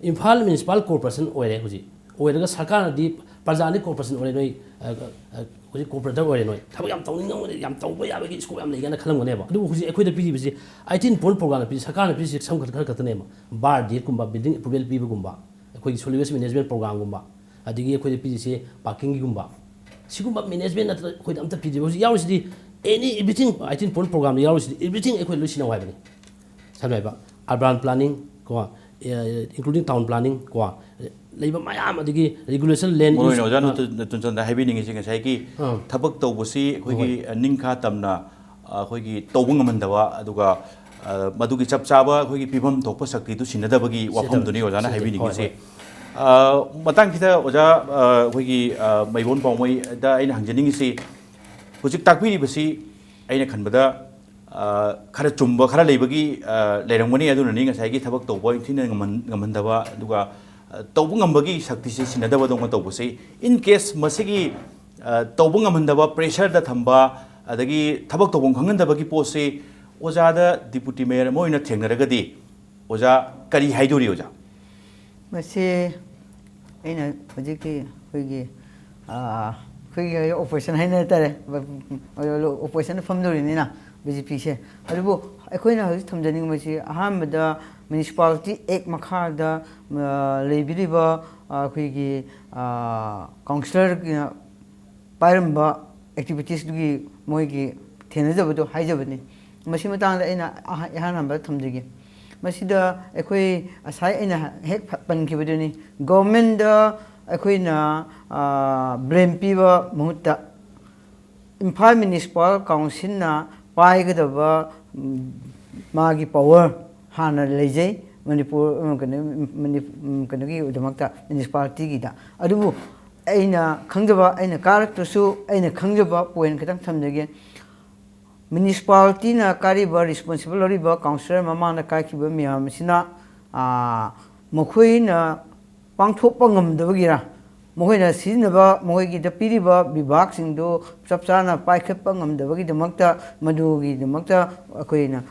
ꯏꯝꯐꯥꯜ ꯃ꯭ꯌꯨꯅꯤꯁꯤꯄꯥꯜ ꯀꯣꯔꯄꯣꯔꯦꯁꯟ ꯑꯣꯏꯔꯦ ꯍꯧꯖꯤꯛ, ꯑꯣꯏꯔꯒ ꯁꯔꯀꯥꯔꯅꯗꯤ ꯄ꯭ꯔꯖꯥꯅꯤ ꯀꯣꯔꯄꯣꯔꯦꯁꯟ ꯑꯣꯏꯔꯦ ꯅꯣꯏ, ꯑ, ꯑ, ꯍꯧꯖꯤꯛ ꯀꯣꯔꯄꯣꯔꯦꯇꯔ ꯑꯣꯏꯔꯦ ꯅꯣꯏ, ꯊꯕꯛ ꯌꯥꯝ ꯇꯧꯅꯤꯡꯉꯝꯒꯅꯤ, ꯌꯥꯝ ꯇꯧꯕ ꯌꯥꯕꯒꯤ ꯁ꯭ꯀꯣꯞ ꯌꯥꯝ ꯂꯩ ꯀꯥꯏꯅ ꯈꯜꯂꯝꯒꯅꯦꯕ꯫ ꯑꯗꯨꯕꯨ ꯍꯧꯖꯤꯛ ꯑꯩꯈꯣꯏꯗ ꯄꯤꯔꯤꯕꯁꯤ ꯑꯩꯠꯇꯤꯟ ꯄꯣꯏꯟ ꯄ꯭ꯔꯣꯒ꯭ꯔꯥꯝꯗ ꯄꯤꯔꯤꯁꯤ, ꯁꯔꯀꯥꯔꯅ ꯄꯤꯔꯤꯁꯤ ꯁꯝ ꯈꯔ, ꯈꯔ ꯈꯛꯇꯅꯦꯕ꯫ ꯕꯥꯔ ꯗꯦꯠꯀꯨꯝꯕ, ꯕꯤꯜꯗꯤꯡ ꯑꯦꯄ꯭ꯔꯨꯚꯦꯜ ꯄꯤꯕꯒꯨꯝꯕ, ꯑꯩꯈꯣꯏꯒꯤ ꯁꯣꯂꯤꯠ ꯋꯦꯁ ꯃꯦꯅꯦꯖꯃꯦꯟ ꯄ꯭ꯔꯣꯒ꯭ꯔꯥꯝꯒꯨꯝꯕ, ꯑꯗꯒꯤ ꯑꯩꯈꯣꯏꯗ ꯄꯤꯔꯤꯁꯦ ꯄꯥꯔꯀꯤꯡꯒꯤꯒꯨꯝꯕ, ꯁꯤꯒꯨꯝꯕ ꯃꯦꯅꯦꯖꯃꯦꯟ ꯅꯠꯇꯅ ꯑꯩꯈꯣꯏꯗ ꯑꯝꯇ ꯄꯤꯗ꯭ꯔꯤꯕ꯫ ꯍꯧꯖꯤꯛ ꯌꯥꯎꯔꯤꯁꯤꯗꯤ ꯑꯦꯅꯤ ꯑꯦꯚ꯭ꯔꯤꯊꯤꯡ, ꯑꯩꯠꯇꯤꯟ ꯄꯣꯏꯟ ꯄ꯭ꯔꯣꯒ꯭ꯔꯥꯝꯗ ꯌꯥꯎꯔꯤꯁꯤꯗꯤ ꯑꯦꯚ꯭ꯔꯤꯊꯤꯡ ꯑꯩꯈꯣꯏ ꯂꯣꯏ ꯁꯤꯟꯅꯧ ꯍꯥꯏꯕꯅꯤ꯫ ꯁꯝꯅ ꯍꯥꯏꯕ, ꯑꯔꯕꯥꯟ ꯄ꯭ꯂꯥꯅꯤꯡ ꯀꯣ, including town planning ꯀꯣ, ꯂꯩꯕ ꯃꯌꯥꯝ, ꯑꯗꯒꯤ ꯔꯤꯒꯨꯂꯦꯁꯟ, ꯂꯦꯟ ꯃꯔꯨ ꯑꯣꯏꯅ ꯌꯨꯁ, ꯑꯣꯖꯥꯅ ꯑ, ꯇꯨ-, ꯇꯨꯟꯆꯟꯗ ꯍꯥꯏꯕꯤꯅꯤꯡꯉꯤꯁꯦ ꯉꯁꯥꯏꯒꯤ ꯑ, ꯊꯕꯛ ꯇꯧꯕꯁꯤ ꯑꯩꯈꯣꯏꯒꯤ, ꯍꯣꯏ, ꯑ, ꯅꯤꯡꯈꯥ ꯇꯝꯅ, ꯑ, ꯑꯩꯈꯣꯏꯒꯤ ꯇꯧꯕ ꯉꯝꯍꯟꯗꯕ, ꯑꯗꯨꯒ, ꯑ, ꯃꯗꯨꯒꯤ ꯆꯞ ꯆꯥꯕ ꯑꯩꯈꯣꯏꯒꯤ ꯄꯤꯐꯝ ꯊꯣꯛꯄ ꯁꯛꯇꯤꯗꯨ ꯁꯤꯟꯅꯗꯕꯒꯤ ꯁꯤꯟꯅꯗꯕ-, ꯋꯥꯐꯝꯗꯨꯅꯤ ꯑꯣꯖꯥꯅ ꯁꯤꯟꯅꯗꯦ-, ꯍꯥꯏꯕꯤꯅꯤꯡꯉꯤꯁꯦ꯫ ꯍꯣꯏ, ꯍꯣꯏ꯫ ꯑ, ꯃꯇꯥꯡ ꯈꯤꯇ ꯑꯣꯖꯥ, ꯑ, ꯑꯩꯈꯣꯏꯒꯤ, ꯑ, ꯃꯩꯕꯣꯟ ꯄꯥꯎꯃꯩꯗ ꯑꯩꯅ ꯍꯪꯖꯅꯤꯡꯉꯤꯁꯤ, ꯍꯧꯖꯤꯛ ꯇꯥꯛꯄꯤꯔꯤꯕꯁꯤ ꯑꯩꯅ ꯈꯟꯕꯗ, ꯑ, ꯈꯔ ꯆꯨꯝꯕ ꯈꯔ ꯂꯩꯕꯒꯤ, ꯑ, ꯂꯩꯔꯝꯒꯅꯤ꯫ ꯑꯗꯨꯅꯅꯤ ꯉꯁꯥꯏꯒꯤ ꯊꯕꯛ ꯇꯧꯕ ꯏꯟꯊꯤꯅ ꯉꯝꯍꯟ-, ꯉꯝꯍꯟꯗꯕ, ꯑꯗꯨꯒ, ꯑ, ꯇꯧꯕ ꯉꯝꯕꯒꯤ ꯁꯛꯇꯤꯁꯤ ꯁꯤꯟꯅꯗꯕꯗꯧꯅ ꯇꯧꯕꯁꯤ꯫ In case ꯃꯁꯤꯒꯤ, ꯑ, ꯇꯧꯕ ꯉꯝꯍꯟꯗꯕ, pressureꯗ ꯊꯝꯕ, ꯑꯗꯒꯤ ꯊꯕꯛ ꯇꯧꯐꯝ ꯈꯪꯍꯟꯗꯕꯒꯤ ꯄꯣꯠꯁꯤ ꯑꯣꯖꯥꯗ ꯗꯤꯄꯨꯇꯤ ꯃꯦꯌꯔ ꯑꯃ ꯑꯣꯏꯅ ꯊꯦꯡꯅꯔꯒꯗꯤ ꯑꯣꯖꯥ ꯀꯔꯤ ꯍꯥꯏꯗꯣꯔꯤ ꯑꯣꯖꯥ? ꯃꯁꯤ ꯑꯩꯅ ꯍꯧꯖꯤꯛꯀꯤ ꯑꯩꯈꯣꯏꯒꯤ ꯑꯩꯈꯣꯏꯒꯤ ꯑꯣꯄꯣꯖꯤꯁꯟ ꯍꯥꯏꯅ ꯇꯥꯔꯦ, ꯑꯣꯄꯣꯖꯤꯁꯟꯗ ꯐꯝꯗꯧꯔꯤꯅꯤꯅ ꯕꯤ ꯖꯦ ꯄꯤꯁꯦ꯫ ꯑꯗꯨꯕꯨ ꯑꯩꯈꯣꯏꯅ ꯍꯧꯖꯤꯛ ꯊꯝꯖꯅꯤꯡꯕꯁꯤ ꯑꯍꯥꯟꯕꯗ ꯃ꯭ꯌꯨꯅꯤꯁꯤꯄꯥꯂꯤꯇꯤ ꯑꯦꯛ ꯃꯈꯥꯗ ꯂꯩꯕꯤꯔꯤꯕ ꯑꯩꯈꯣꯏꯒꯤ ꯀꯥꯎꯟꯁꯤꯂꯔꯒꯤ ꯄꯥꯏꯔꯝꯕ ꯑꯦꯛꯇꯤꯚꯤꯇꯤꯁꯇꯨꯒꯤ ꯃꯣꯏꯒꯤ ꯊꯦꯡꯅꯖꯕꯗꯣ ꯍꯥꯏꯖꯕꯅꯤ꯫ ꯃꯁꯤ ꯃꯇꯥꯡꯗ ꯑꯩꯅ ꯑꯍ- ꯏꯍꯥꯟ ꯍꯥꯟꯕꯗ ꯊꯝꯖꯒꯦ꯫ ꯃꯁꯤꯗ ꯑꯩꯈꯣꯏ ꯉꯁꯥꯏ ꯑꯩꯅ ꯍꯦꯛ ꯐ- ꯄꯟꯈꯤꯕꯗꯨꯅꯤ, ꯒꯣꯔꯃꯦꯟꯗ ꯑꯩꯈꯣꯏꯅ ꯕ꯭ꯂꯦꯝ ꯄꯤꯕ ꯃꯍꯨꯠꯇ ꯏꯝꯐꯥꯜ ꯃ꯭ꯌꯨꯅꯤꯁꯤꯄꯥꯜ ꯀꯥꯎꯟꯁꯤꯜꯅ ꯄꯥꯏꯒꯗꯕ ꯎꯝ, ꯃꯥꯒꯤ ꯄꯋꯔ ꯍꯥꯟꯅ ꯂꯩꯖꯩ ꯃꯅꯤꯄꯨꯔ ꯎꯝ, ꯀꯩꯅꯣ ꯎꯝ, ꯃꯅꯤ- ꯎꯝ, ꯀꯩꯅꯣꯒꯤꯗꯃꯛꯇ, ꯃ꯭ꯌꯨꯅꯤꯁꯤꯄꯥꯂꯤꯇꯤꯒꯤꯗ꯫ ꯑꯗꯨꯕꯨ ꯑꯩꯅ ꯈꯪꯖꯕ, ꯑꯩꯅ ꯀꯥꯔꯛꯇ꯭ꯔꯁꯨ ꯑꯩꯅ ꯈꯪꯖꯕ ꯄꯣꯏꯟ ꯈꯤꯇꯪ ꯊꯝꯖꯒꯦ꯫ ꯃ꯭ꯌꯨꯅꯤꯁꯤꯄꯥꯂꯤꯇꯤꯅ ꯀꯥꯔꯤꯕ ꯔꯦꯁꯄꯣꯟꯁꯤꯕꯜ ꯂꯧꯔꯤꯕ ꯀꯥꯎꯟꯁꯤꯂꯔ ꯃꯃꯥꯡꯗ ꯀꯥꯈꯤꯕ ꯃꯌꯥꯝ ꯑꯁꯤꯅ ꯃꯈꯣꯏꯅ ꯄꯥꯡꯊꯣꯛꯄ ꯉꯝꯗꯕꯒꯤꯔ, ꯃꯈꯣꯏꯅ ꯁꯤꯖꯤꯟꯅꯕ ꯃꯈꯣꯏꯒꯤꯗ ꯄꯤꯔꯤꯕ ꯕꯤꯚꯥꯒꯁꯤꯡꯗꯨ ꯆꯞ ꯆꯥꯅ ꯄꯥꯏꯈꯠꯄ ꯉꯝꯗꯕꯒꯤꯗꯃꯛꯇ, ꯃꯗꯨꯒꯤꯗꯃꯛꯇ ꯑꯩꯈꯣꯏꯅ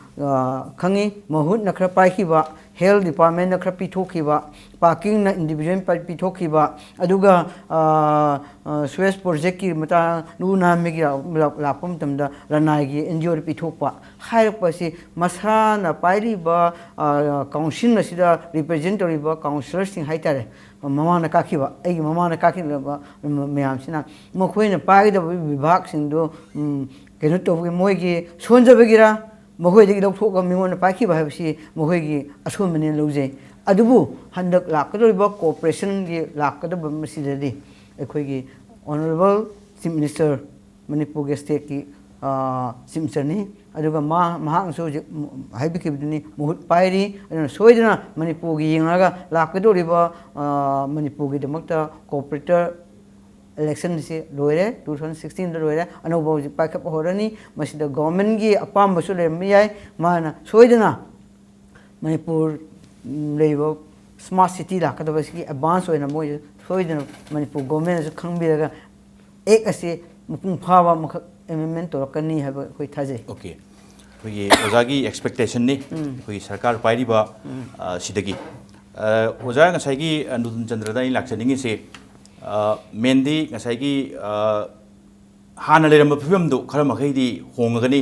ꯈꯪꯉꯤ꯫ ꯃꯍꯨꯠꯅ ꯈꯔ ꯄꯥꯏꯈꯤꯕ, ꯍꯦꯜꯊ ꯗꯤꯄꯥꯔꯠꯃꯦꯟꯅ ꯈꯔ ꯄꯤꯊꯣꯛꯈꯤꯕ, ꯄꯥꯔꯀꯤꯡꯅ ꯏꯟꯗꯤꯚꯤꯖꯨꯋꯦꯜ ꯄꯤꯊꯣꯛꯈꯤꯕ, ꯑꯗꯨꯒ ꯁꯨꯋꯦꯁ ꯄ꯭ꯔꯣꯖꯦꯛꯀꯤ ꯃꯇꯥꯡ ꯂꯨ ꯅꯥꯟꯕꯒꯤ ꯂꯥꯛꯄ ꯃꯇꯝꯗ ꯔꯅꯥꯏꯒꯤ ꯑꯦꯟ ꯖꯤ ꯑꯣꯗ ꯄꯤꯊꯣꯛꯄ ꯍꯥꯏꯔꯛꯄ ꯑꯁꯤ ꯃꯁꯥꯅ ꯄꯥꯏꯔꯤꯕ ꯀꯥꯎꯟꯁꯤꯜ ꯑꯁꯤꯗ ꯔꯤꯄ꯭ꯔꯖꯦꯟ ꯇꯧꯔꯤꯕ ꯀꯥꯎꯟꯁꯤꯂꯔꯁꯤꯡ ꯍꯥꯏꯇꯥꯔꯦ, ꯃꯃꯥꯡꯗ ꯀꯥꯈꯤꯕ ꯑꯩꯒꯤ ꯃꯃꯥꯡꯗ ꯀꯥꯈꯤꯕ ꯃꯌꯥꯝꯁꯤꯅ ꯃꯈꯣꯏꯅ ꯄꯥꯏꯒꯗꯕ ꯕꯤꯚꯥꯒꯁꯤꯡꯗꯨ ꯀꯩꯅꯣ ꯇꯧꯕꯒꯤ ꯃꯣꯏꯒꯤ ꯁꯣꯟꯖꯕꯒꯤꯔ ꯃꯈꯣꯏꯗꯒꯤ ꯂꯧꯊꯣꯛꯑꯒ ꯃꯤꯉꯣꯟꯗ ꯄꯥꯏꯈꯤꯕ ꯍꯥꯏꯕꯁꯤ ꯃꯈꯣꯏꯒꯤ ꯑꯁꯣꯟꯕꯅꯦꯅ ꯂꯧꯖꯩ꯫ ꯑꯗꯨꯕꯨ ꯍꯟꯗꯛ ꯂꯥꯛꯀꯗꯧꯔꯤꯕ ꯀꯣꯑꯣꯄꯔꯦꯁꯟꯒꯤ ꯂꯥꯛꯀꯗꯕ ꯃꯁꯤꯗꯗꯤ ꯑꯩꯈꯣꯏꯒꯤ ꯑꯣꯅꯔꯦꯕꯜ ꯆꯤꯐ ꯃꯤꯅꯤꯁꯇꯔ ꯃꯅꯤꯄꯨꯔꯒꯤ ꯁ꯭ꯇꯦꯠꯀꯤ ꯆꯤꯐ ꯃꯤꯅꯤꯁꯇꯔꯅꯤ꯫ ꯑꯗꯨꯒ ꯃꯥ ꯃꯍꯥꯛꯅꯁꯨ ꯍꯧꯖꯤꯛ ꯍꯥꯏꯕꯤꯈꯤꯕꯗꯨꯅꯤ, ꯃꯍꯨꯠ ꯄꯥꯏꯔꯤ꯫ ꯑꯗꯨꯅ ꯁꯣꯏꯗꯅ ꯃꯅꯤꯄꯨꯔꯒꯤ ꯌꯦꯡꯂꯒ ꯂꯥꯛꯀꯗꯧꯔꯤꯕ ꯃꯅꯤꯄꯨꯔꯒꯤꯗꯃꯛꯇ ꯀꯣꯑꯣꯄꯔꯦꯇꯔ ꯏꯂꯦꯛꯁꯟꯁꯤ ꯂꯣꯏꯔꯦ, ꯇꯨ ꯊꯥꯎꯖꯟ ꯁꯤꯛꯁꯇꯤꯟꯗ ꯂꯣꯏꯔꯦ, ꯑꯅꯧꯕ ꯍꯧꯖꯤꯛ ꯄꯥꯏꯈꯠꯄ ꯍꯧꯔꯅꯤ꯫ ꯃꯁꯤꯗ ꯒꯣꯔꯃꯦꯟꯒꯤ ꯑꯄꯥꯝꯕꯁꯨ ꯂꯩꯔꯝꯕ ꯌꯥꯏ꯫ ꯃꯥꯅ ꯁꯣꯏꯗꯅ ꯃꯅꯤꯄꯨꯔ ꯂꯩꯔꯤꯕ ꯁ꯭ꯃꯥꯔꯠ ꯁꯤꯇꯤ ꯂꯥꯛꯀꯗꯕꯁꯤꯒꯤ ꯑꯦꯗꯚꯥꯟꯁ ꯑꯣꯏꯅ ꯃꯣꯏꯁꯨ ꯁꯣꯏꯗꯅ ꯃꯅꯤꯄꯨꯔ ꯒꯣꯔꯃꯦꯟꯅꯁꯨ ꯈꯪꯕꯤꯔꯒ ꯑꯦꯛ ꯑꯁꯤ ꯃꯄꯨꯡ ꯐꯥꯕ ꯑꯃꯈꯛ ꯑꯦꯃꯦꯟꯃꯦꯟ ꯇꯧꯔꯛꯀꯅꯤ ꯍꯥꯏꯕ ꯑꯩꯈꯣꯏ ꯊꯥꯖꯩ꯫ ꯑꯣꯀꯦ, ꯑꯩꯈꯣꯏꯒꯤ ꯑꯣꯖꯥꯒꯤ ꯑꯦꯛꯁꯄꯦꯛꯇꯦꯁꯟꯅꯤ ꯑꯩꯈꯣꯏꯒꯤ ꯁꯔꯀꯥꯔ ꯄꯥꯏꯔꯤꯕ ꯑ, ꯁꯤꯗꯒꯤ꯫ ꯑ, ꯑꯣꯖꯥ, ꯉꯁꯥꯏꯒꯤ ꯑ, ꯅꯨꯗꯨꯟ ꯆꯟꯗ꯭ꯔꯗ ꯑꯩ ꯂꯥꯛꯆꯅꯤꯡꯉꯤꯁꯦ, ꯑ, ꯃꯦꯟꯗꯤ ꯉꯁꯥꯏꯒꯤ ꯑ, ꯍꯥꯟꯅ ꯂꯩꯔꯝꯕ ꯐꯤꯕꯝꯗꯨ ꯈꯔ ꯃꯈꯩꯗꯤ ꯍꯣꯡꯉꯒꯅꯤ,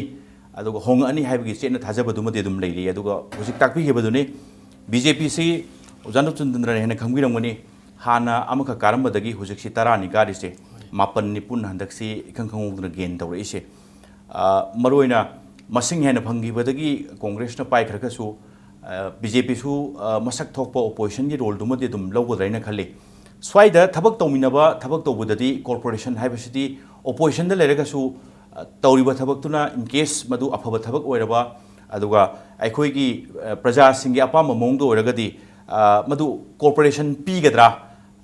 ꯑꯗꯨꯒ ꯍꯣꯡꯉꯛꯑꯅꯤ ꯍꯥꯏꯕꯒꯤ ꯆꯦꯠꯅ ꯊꯥꯖꯕꯗꯨꯃꯗꯤ ꯑꯗꯨꯝ ꯂꯩꯔꯤ꯫ ꯑꯗꯨꯒ ꯍꯧꯖꯤꯛ ꯇꯥꯛꯄꯤꯈꯤꯕꯗꯨꯅꯤ, ꯕꯤ ꯖꯦ ꯄꯤꯁꯤ ꯑꯣꯖꯥ ꯅꯨꯗꯨꯟ ꯆꯟꯗ꯭ꯔꯅ ꯍꯦꯟꯅ ꯈꯪꯕꯤꯔꯝꯒꯅꯤ, ꯍꯥꯟꯅ ꯑꯃꯈꯛ ꯀꯥꯔꯝꯕꯗꯒꯤ ꯍꯧꯖꯤꯛꯁꯤ ꯇꯔꯥꯅꯤ ꯀꯥꯔꯤꯁꯦ, ꯃꯥꯄꯟ ꯅꯤꯄꯨꯟ ꯍꯟꯗꯛꯁꯤ ꯏꯈꯪ ꯈꯪꯍꯧꯗꯅ ꯒꯦꯟ ꯇꯧꯔꯛꯏꯁꯦ꯫ ꯑ, ꯃꯔꯨꯑꯣꯏꯅ ꯃꯁꯤꯡ ꯍꯦꯟꯅ ꯐꯪꯈꯤꯕꯗꯒꯤ ꯀꯣꯡꯒ꯭ꯔꯦꯁꯅ ꯄꯥꯏꯈ꯭ꯔꯒꯁꯨ, ꯕꯤ ꯖꯦ ꯄꯤꯁꯨ ꯃꯁꯛ ꯊꯣꯛꯄ ꯑꯣꯄꯣꯖꯤꯁꯟꯒꯤ ꯔꯣꯜꯗꯨꯃꯗꯤ ꯑꯗꯨꯝ ꯂꯧꯒꯗ꯭ꯔꯥ ꯍꯥꯏꯅ ꯈꯜꯂꯤ꯫ ꯁ꯭ꯋꯥꯏꯗ ꯊꯕꯛ ꯇꯧꯃꯤꯟꯅꯕ, ꯊꯕꯛ ꯇꯧꯕꯗꯗꯤ ꯀꯣꯔꯄꯣꯔꯦꯁꯟ ꯍꯥꯏꯕꯁꯤꯗꯤ ꯑꯣꯄꯣꯖꯤꯁꯟꯗ ꯂꯩꯔꯒꯁꯨ, ꯑ, ꯇꯧꯔꯤꯕ ꯊꯕꯛꯇꯨꯅ in case ꯃꯗꯨ ꯑꯐꯕ ꯊꯕꯛ ꯑꯣꯏꯔꯕ, ꯑꯗꯨꯒ ꯑꯩꯈꯣꯏꯒꯤ, ꯑ, ꯄ꯭ꯔꯖꯥꯁꯤꯡꯒꯤ ꯑꯄꯥꯝꯕ ꯃꯑꯣꯡꯗ ꯑꯣꯏꯔꯒꯗꯤ, ꯑ, ꯃꯗꯨ ꯀꯣꯔꯄꯣꯔꯦꯁꯟ ꯄꯤꯒꯗ꯭ꯔꯥ,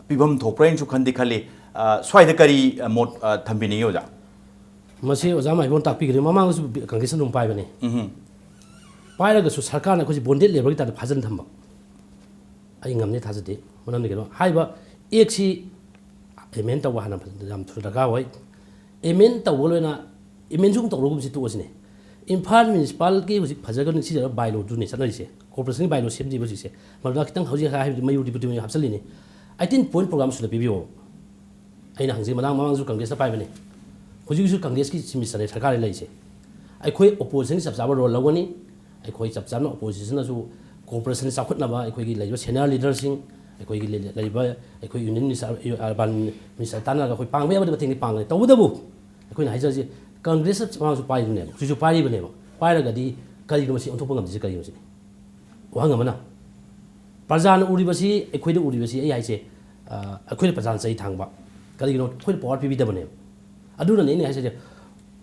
ꯄꯤꯐꯝ ꯊꯣꯛꯄ꯭ꯔꯥ ꯍꯥꯏꯅꯁꯨ ꯈꯟꯗꯤ ꯈꯜꯂꯤ꯫ ꯑ, ꯁ꯭ꯋꯥꯏꯗ ꯀꯔꯤ, ꯑ, ꯃꯣꯠ, ꯑ, ꯊꯝꯕꯤꯅꯤꯡꯉꯤ, ꯑꯣꯖꯥ? ꯃꯁꯤ ꯑꯣꯖꯥ ꯃꯥꯏꯕꯣꯟ ꯇꯥꯛꯄꯤꯈ꯭ꯔꯦ, ꯃꯃꯥꯡꯗꯁꯨ ꯀꯪꯒ꯭ꯔꯦꯁꯅ ꯑꯗꯨꯝ ꯄꯥꯏꯕꯅꯤ꯫ ꯎꯝ꯫ ꯄꯥꯏꯔꯒꯁꯨ ꯁꯔꯀꯥꯔꯅ ꯑꯩꯈꯣꯏꯁꯦ ꯕꯣꯟꯗꯦꯗ ꯂꯦꯕꯔꯒꯤ ꯇꯥꯏꯞꯇ ꯐꯥꯖꯤꯟ ꯊꯝꯕ ꯑꯩ ꯉꯝꯅꯤ ꯊꯥꯖꯗꯦ꯫ ꯃꯔꯝꯗꯤ ꯀꯩꯅꯣ, ꯍꯥꯏꯔꯤꯕ ꯑꯦꯛꯁꯤ ꯑꯦꯃꯦꯟ ꯇꯧꯕ ꯍꯥꯟꯅ ꯌꯥꯝ ꯊꯨꯅ ꯗꯔꯀꯥꯔ ꯑꯣꯏ꯫ ꯑꯦꯃꯦꯟ ꯇꯧꯕ ꯂꯣꯏꯅ ꯑꯦꯃꯦꯟꯁꯨ ꯑꯃꯨꯛ ꯇꯧꯔꯒꯨꯝꯁꯤ, ꯇꯣꯛꯑꯁꯤꯅꯦ꯫ ꯏꯝꯐꯥꯜ ꯃ꯭ꯌꯨꯅꯤꯁꯤꯄꯥꯜꯒꯤ ꯍꯧꯖꯤꯛ ꯐꯖꯒ ꯅꯤꯡꯁꯤꯡꯖꯔꯕ ꯕꯥꯏꯂꯣꯗꯨꯅꯤ ꯆꯠꯅꯔꯤꯁꯦ, ꯀꯣꯔꯄꯣꯔꯦꯁꯟꯒꯤ ꯕꯥꯏꯂꯣ ꯁꯦꯝꯗ꯭ꯔꯤꯕ ꯍꯧꯖꯤꯛꯁꯦ꯫ ꯃꯗꯨꯗ ꯈꯤꯇꯪ ꯍꯧꯖꯤꯛ ꯍꯥꯏꯕꯗꯤ ꯃꯌꯨ ꯗꯤꯄꯨꯇꯤ ꯃꯌꯨ ꯍꯥꯞꯆꯤꯜꯂꯤꯅꯤ꯫ ꯑꯩꯠꯇꯤꯟ ꯄꯣꯏꯟ ꯄ꯭ꯔꯣꯒ꯭ꯔꯥꯝ ꯁꯨꯅ ꯄꯤꯕꯤꯌꯣ꯫ ꯑꯩꯅ ꯍꯪꯖꯩ, ꯃꯃꯥꯡ ꯃꯃꯥꯡꯁꯨ ꯀꯪꯒ꯭ꯔꯦꯁꯅ ꯄꯥꯏꯕꯅꯤ, ꯍꯧꯖꯤꯛ ꯍꯧꯖꯤꯛ ꯀꯪꯒ꯭ꯔꯦꯁꯀꯤ ꯆꯤꯞ ꯃꯤꯅꯤꯁꯇꯔꯅꯤ ꯁꯔꯀꯥꯔꯗ ꯂꯩꯔꯤꯁꯦ꯫ ꯑꯩꯈꯣꯏ ꯑꯣꯄꯣꯖꯤꯁꯟꯒꯤ ꯆꯞ ꯆꯥꯕ ꯔꯣꯜ ꯂꯧꯒꯅꯤ꯫ ꯑꯩꯈꯣꯏ ꯆꯞ ꯆꯥꯅ ꯑꯣꯄꯣꯖꯤꯁꯟꯅꯁꯨ ꯀꯣꯔꯄꯣꯔꯦꯁꯟ ꯆꯥꯎꯈꯠꯅꯕ ꯑꯩꯈꯣꯏꯒꯤ ꯂꯩꯔꯤꯕ ꯁꯦꯅꯤꯌꯔ ꯂꯤꯗꯔꯁꯤꯡ, ꯑꯩꯈꯣꯏꯒꯤ ꯂꯩ-, ꯂꯩꯔꯤꯕ ꯑꯩꯈꯣꯏ ꯌꯨꯅꯤꯌꯟ ꯃꯤꯅꯤꯁꯇꯔ, ꯑꯔꯕꯥꯟ ꯃꯤꯅꯤꯁꯇꯔ ꯇꯥꯟꯅꯔꯒ ꯑꯩꯈꯣꯏ ꯄꯥꯡꯕ ꯌꯥꯕꯗꯤ ꯃꯇꯦꯡꯗꯤ ꯄꯥꯡꯒꯅꯤ꯫ ꯇꯧꯕꯇꯕꯨ ꯑꯩꯈꯣꯏꯅ ꯍꯥꯏꯖꯔꯤꯁꯦ, ꯀꯪꯒ꯭ꯔꯦꯁꯅ ꯃꯃꯥꯡꯁꯨ ꯄꯥꯏꯔꯤꯕꯅꯦꯕ, ꯍꯧꯖꯤꯛꯁꯨ ꯄꯥꯏꯔꯤꯕꯅꯦꯕ꯫ ꯄꯥꯏꯔꯒꯗꯤ ꯀꯔꯤꯒꯤꯅꯣ ꯃꯁꯤ ꯑꯣꯟꯊꯣꯛꯄ ꯉꯝꯗ꯭ꯔꯤꯁꯦ ꯀꯔꯤꯒꯤꯅꯣ ꯁꯤꯅꯤ ꯋꯥꯍꯪ ꯑꯃꯅ꯫ ꯄ꯭ꯔꯖꯥꯅ ꯎꯔꯤꯕꯁꯤ, ꯑꯩꯈꯣꯏꯗ ꯎꯔꯤꯕꯁꯤ, ꯑꯩ ꯍꯥꯏꯁꯦ, ꯑ, ꯑꯩꯈꯣꯏꯅ ꯄ꯭ꯔꯖꯥꯅ ꯆꯩ ꯊꯥꯡꯕ꯫ ꯀꯔꯤꯒꯤꯅꯣ? ꯑꯩꯈꯣꯏꯅ ꯄꯋꯥꯔ ꯄꯤꯕꯤꯗꯕꯅꯦꯕ꯫ ꯑꯗꯨꯅꯅꯦ ꯑꯩꯅ ꯍꯥꯏꯁꯦ,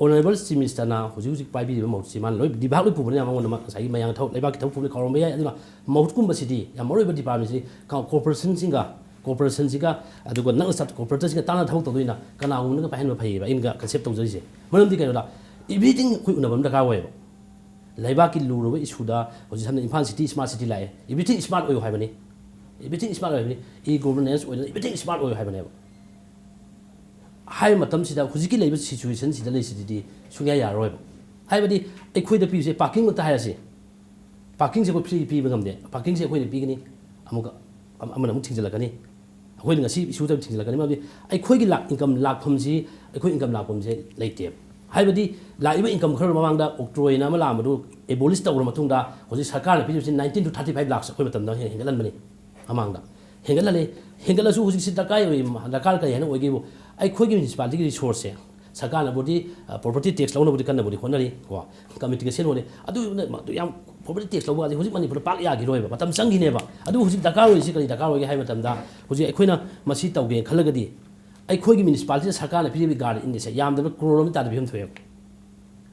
ꯑꯣꯅꯔꯦꯕꯜ ꯆꯤꯐ ꯃꯤꯅꯤꯁꯇꯔꯅ ꯍꯧꯖꯤꯛ ꯍꯧꯖꯤꯛ ꯄꯥꯏꯕꯤꯔꯤꯕ ꯃꯍꯨꯠꯁꯤ ꯃꯥꯅ ꯂꯣꯏ ꯗꯤꯚꯥꯏꯠ ꯂꯣꯏ ꯄꯨꯕꯅꯤꯅ ꯃꯉꯣꯟꯗ ꯃꯥ ꯉꯁꯥꯏꯒꯤ ꯃꯌꯥꯝ ꯊꯕꯛ, ꯂꯩꯕꯥꯛꯀꯤ ꯊꯕꯛ ꯄꯨꯕꯅ ꯀꯥꯎꯔꯝꯕ ꯌꯥꯏ꯫ ꯑꯗꯨꯅ ꯃꯍꯨꯠꯀꯨꯝꯕꯁꯤꯗꯤ ꯌꯥꯝ ꯃꯔꯨꯑꯣꯏꯕ ꯗꯤꯄꯥꯔꯠꯃꯦꯟꯁꯤ ꯀ-, ꯀꯣꯔꯄꯣꯔꯦꯁꯟꯁꯤꯡꯒ, ꯀꯣꯔꯄꯣꯔꯦꯁꯟꯁꯤꯒ, ꯑꯗꯨꯒ ꯅꯪꯅ ꯆꯠ-, ꯀꯣꯔꯄꯣꯔꯦꯇꯔꯁꯤꯡꯒ ꯇꯥꯟꯅ ꯊꯕꯛ ꯇꯧꯗꯣꯏꯅ ꯀꯅꯥꯒꯨꯝꯕꯅꯒ ꯄꯥꯏꯍꯟꯕ ꯐꯩꯌꯦꯕ, ꯑꯩꯅꯒ ꯀꯟꯁꯦꯞ ꯇꯧꯖꯔꯤꯁꯦ꯫ ꯃꯔꯝꯗꯤ ꯀꯩꯅꯣꯗ, ꯏꯚ꯭ꯔꯤꯊꯤꯡ ꯑꯩꯈꯣꯏ ꯎꯅꯕ ꯑꯃ ꯗꯔꯀꯥꯔ ꯑꯣꯏꯌꯦꯕ꯫ ꯂꯩꯕꯥꯛꯀꯤ ꯂꯨꯔꯕ ꯏꯁꯨꯗ ꯍꯧꯖꯤꯛ ꯁꯝꯅ ꯏꯝꯐꯥꯜ ꯁꯤꯇꯤ ꯁ꯭ꯃꯥꯔꯠ ꯁꯤꯇꯤ ꯂꯥꯛꯑꯦ, ꯏꯚ꯭ꯔꯤꯊꯤꯡ ꯁ꯭ꯃꯥꯔꯠ ꯑꯣꯏꯌꯨ ꯍꯥꯏꯕꯅꯤ, ꯏꯚ꯭ꯔꯤꯊꯤꯡ ꯁ꯭ꯃꯥꯔꯠ ꯑꯣꯏꯕꯅꯤ, ꯏ ꯒꯣꯕꯔꯅꯦꯟꯁ ꯑꯣꯏꯗꯅ ꯏꯚ꯭ꯔꯤꯊꯤꯡ ꯁ꯭ꯃꯥꯔꯠ ꯑꯣꯏꯌꯨ ꯍꯥꯏꯕꯅꯦꯕ꯫ ꯍꯥꯏꯕ ꯃꯇꯝꯁꯤꯗ ꯍꯧꯖꯤꯛꯀꯤ ꯂꯩꯔꯤꯕ ꯁꯤꯆꯨꯋꯦꯁꯟꯁꯤꯗ ꯂꯩꯁꯤꯗꯤ ꯁꯨꯡꯌꯥ ꯌꯥꯔꯔꯣꯏꯕ꯫ ꯍꯥꯏꯕꯗꯤ ꯑꯩꯈꯣꯏꯗ ꯄꯤꯕꯁꯦ ꯄꯥꯔꯀꯤꯡꯃꯛꯇ ꯍꯥꯏꯔꯁꯤ, ꯄꯥꯔꯀꯤꯡꯁꯦ ꯑꯩꯈꯣꯏ ꯐ꯭ꯔꯤ ꯄꯤꯕ ꯉꯝꯗꯦ꯫ ꯄꯥꯔꯀꯤꯡꯁꯦ ꯑꯩꯈꯣꯏꯅ ꯄꯤꯒꯅꯤ, ꯑꯃꯨꯛꯀ ꯑꯃꯅ ꯑꯃꯨꯛ ꯊꯤꯡꯖꯤꯜꯂꯛꯀꯅꯤ, ꯑꯩꯈꯣꯏꯅ ꯉꯁꯤ ꯏꯁꯨꯗ ꯊꯤꯡꯖꯤꯜꯂꯛꯀꯅꯤ꯫ ꯃꯔꯝꯗꯤ ꯑꯩꯈꯣꯏꯒꯤ ꯂꯥꯛ ꯏꯟꯀꯝ ꯂꯥꯛꯐꯝꯁꯤ, ꯑꯩꯈꯣꯏ ꯏꯟꯀꯝ ꯂꯥꯛꯐꯝꯁꯦ ꯂꯩꯇꯦꯕ꯫ ꯍꯥꯏꯕꯗꯤ ꯂꯥꯛꯏꯕ ꯏꯟꯀꯝ ꯈꯔ ꯃꯃꯥꯡꯗ ꯑꯣꯛꯇ꯭ꯔꯣꯏꯅ ꯑꯃ ꯂꯥꯛꯑꯝꯕꯗꯨ ꯑꯦꯕꯣꯂꯤꯁ ꯇꯧꯔ ꯃꯇꯨꯡꯗ ꯍꯧꯖꯤꯛ ꯁꯔꯀꯥꯔꯅ ꯄꯤꯔꯤꯕꯁꯤ nineteen two thirty five lakhs ꯑꯩꯈꯣꯏ ꯃꯇꯝꯗ ꯍꯦꯟꯒꯠꯍꯟꯕꯅꯤ꯫ ꯃꯃꯥꯡꯗ ꯍꯦꯟꯒꯠꯍꯜꯂꯦ꯫ ꯍꯦꯟꯒꯠꯂꯁꯨ ꯍꯧꯖꯤꯛꯁꯤ ꯗꯔꯀꯥꯔ ꯑꯣꯏ, ꯗꯔꯀꯥꯔ ꯀꯔꯤ ꯍꯥꯏꯅ ꯑꯣꯏꯒꯦꯕꯨ, ꯑꯩꯈꯣꯏꯒꯤ ꯃ꯭ꯌꯨꯅꯤꯁꯤꯄꯥꯂꯤꯇꯤꯒꯤ ꯔꯤꯁꯣꯔꯁꯁꯦ ꯁꯔꯀꯥꯔꯅꯕꯨꯗꯤ ꯄ꯭ꯔꯣꯄꯔꯇꯤ ꯇꯦꯛꯁ ꯂꯧꯅꯕꯗꯤ ꯀꯟꯅꯕꯨꯗꯤ ꯍꯣꯠꯅꯔꯤ ꯀꯣ, ꯀꯃꯤꯇꯤꯒ ꯁꯦꯝ ꯍꯣꯠꯅꯔꯤ꯫ ꯑꯗꯨ ꯃꯗꯨ ꯌꯥꯝ ꯄ꯭ꯔꯣꯄꯔꯇꯤ ꯇꯦꯛꯁ ꯂꯧꯕ ꯍꯧꯖꯤꯛ ꯃꯅꯤꯄꯨꯔꯗ ꯄꯥꯛ ꯌꯥꯈꯤꯔꯣꯏꯕ, ꯃꯇꯝ ꯆꯪꯈꯤꯅꯦꯕ꯫ ꯑꯗꯨꯕꯨ ꯍꯧꯖꯤꯛ ꯗꯔꯀꯥꯔ ꯑꯣꯏꯔꯤꯁꯤ ꯀꯔꯤ ꯗꯔꯀꯥꯔ ꯑꯣꯏꯒꯦ ꯍꯥꯏꯕ ꯃꯇꯝꯗ, ꯍꯧꯖꯤꯛ ꯑꯩꯈꯣꯏꯅ ꯃꯁꯤ ꯇꯧꯒꯦꯅ ꯈꯜꯂꯒꯗꯤ ꯑꯩꯈꯣꯏꯒꯤ ꯃ꯭ꯌꯨꯅꯤꯁꯤꯄꯥꯂꯤꯇꯤꯗ ꯁꯔꯀꯥꯔꯅ ꯄꯤꯔꯤꯕ ꯒꯥꯔꯗ ꯏꯟꯗꯤꯁꯦ ꯌꯥꯝꯗꯕ ꯀ꯭ꯔꯣꯔ ꯑꯃ ꯇꯥꯗꯕ ꯐꯤꯕꯝ ꯊꯣꯛꯑꯦꯕ꯫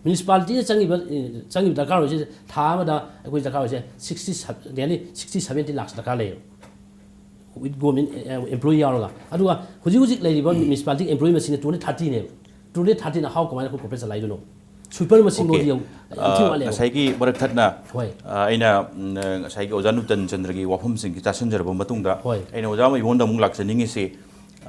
ꯃ꯭ꯌꯨꯅꯤꯁꯤꯄꯥꯂꯤꯇꯤꯅ ꯆꯪꯉꯤꯕ, ꯑꯦ, ꯆꯪꯉꯤꯕ ꯗꯔꯀꯥꯔ ꯑꯣꯏꯔꯤꯁꯦ ꯊꯥ ꯑꯃꯗ ꯑꯩꯈꯣꯏ ꯗꯔꯀꯥꯔ ꯑꯣꯏꯔꯤꯁꯦ sixty, nearly sixty seventy lakhs ꯗꯔꯀꯥꯔ ꯂꯩꯌꯦꯕ꯫ With government employee ꯌꯥꯎꯔꯒ꯫ ꯑꯗꯨꯒ ꯍꯧꯖꯤꯛ ꯍꯧꯖꯤꯛ ꯂꯩꯔꯤꯕ ꯃ꯭ꯌꯨꯅꯤꯁꯤꯄꯥꯂꯤꯇꯤ ꯑꯦꯝꯄ꯭ꯂꯣꯌꯤ ꯃꯁꯤꯡꯅ two hundred thirty ꯅꯦꯕ꯫ Two hundred thirty ꯅ how ꯀꯃꯥꯏꯅ ꯑꯩꯈꯣꯏ ꯀꯣꯔꯄꯣꯔꯦꯠ ꯆꯂꯥꯏꯗꯣꯏꯅꯣ? ꯁ꯭ꯋꯤꯄꯔ ꯃꯁꯤꯡ ꯐꯥꯎꯗꯤ ꯌꯥꯝ ꯌꯥꯝ ꯊꯤ ꯑ, ꯋꯥꯠꯂꯦꯕ꯫ ꯉꯁꯥꯏꯒꯤ ꯃꯔꯛ ꯊꯠꯅ, ꯍꯣꯏ꯫ ꯑ, ꯑꯩꯅ, ꯎꯝ, ꯉꯁꯥꯏꯒꯤ ꯑꯣꯖꯥ ꯅꯨꯇꯟ ꯆꯟꯗ꯭ꯔꯒꯤ ꯋꯥꯐꯝꯁꯤꯡꯁꯤ ꯇꯥꯁꯤꯟꯖꯔꯕ ꯃꯇꯨꯡꯗ ꯍꯣꯏ꯫ ꯑꯩꯅ ꯑꯣꯖꯥ ꯃꯉꯣꯟꯗ ꯑꯃꯨꯛ ꯂꯥꯛꯆꯅꯤꯡꯉꯤꯁꯤ,